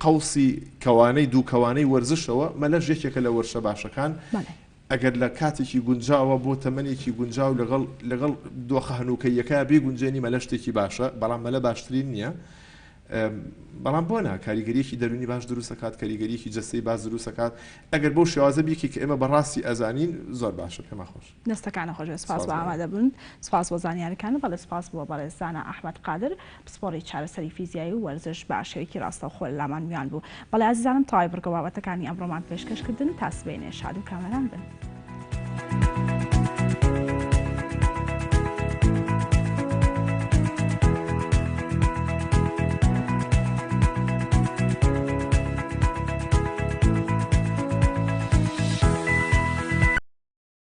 قەوسی کەوانەی دوو کەوانەی وەرزشەوە، مەلەش یەکێکە لە وەرشە باشەکان، ئەگەر لە کاتێکی گونجاوە بۆ تەمەنێکی گونجاو لەگەڵ لەگەڵ دۆخە هەنووکەییەکە بیگونجێنی مەلە شتێکی باشە، بەڵام مەلە باشترین نییە. بەڵام بۆ نا کاریگەریەکی دەروونی باش دروست دەکات، کاریگەریەکی جەستەی باش دروست دەکات، ئەگەر بەو شێوازە بیکەی کە ئێمە بەڕاستی ئەزانین زۆر باشە پێمان خۆشە. دەستەکانت خۆش بێت سپاس بۆ ئامادەبوونت سپاس بۆ زانیاریەکانت بەڵێ سپاس بۆ بەڕێز زانا ئەحمەد قادر پسپۆڕی چارەسەری فیزیایی و وەرزش بە شێوەیەکی ڕاستەوخۆ لە لامان میوان بوو بەڵێ ئازیزانم تەواوی بڕگە بابەتەکانی ئەمڕۆمان پێشکەش کردن تا سبەینێ شاد و کامەران بن.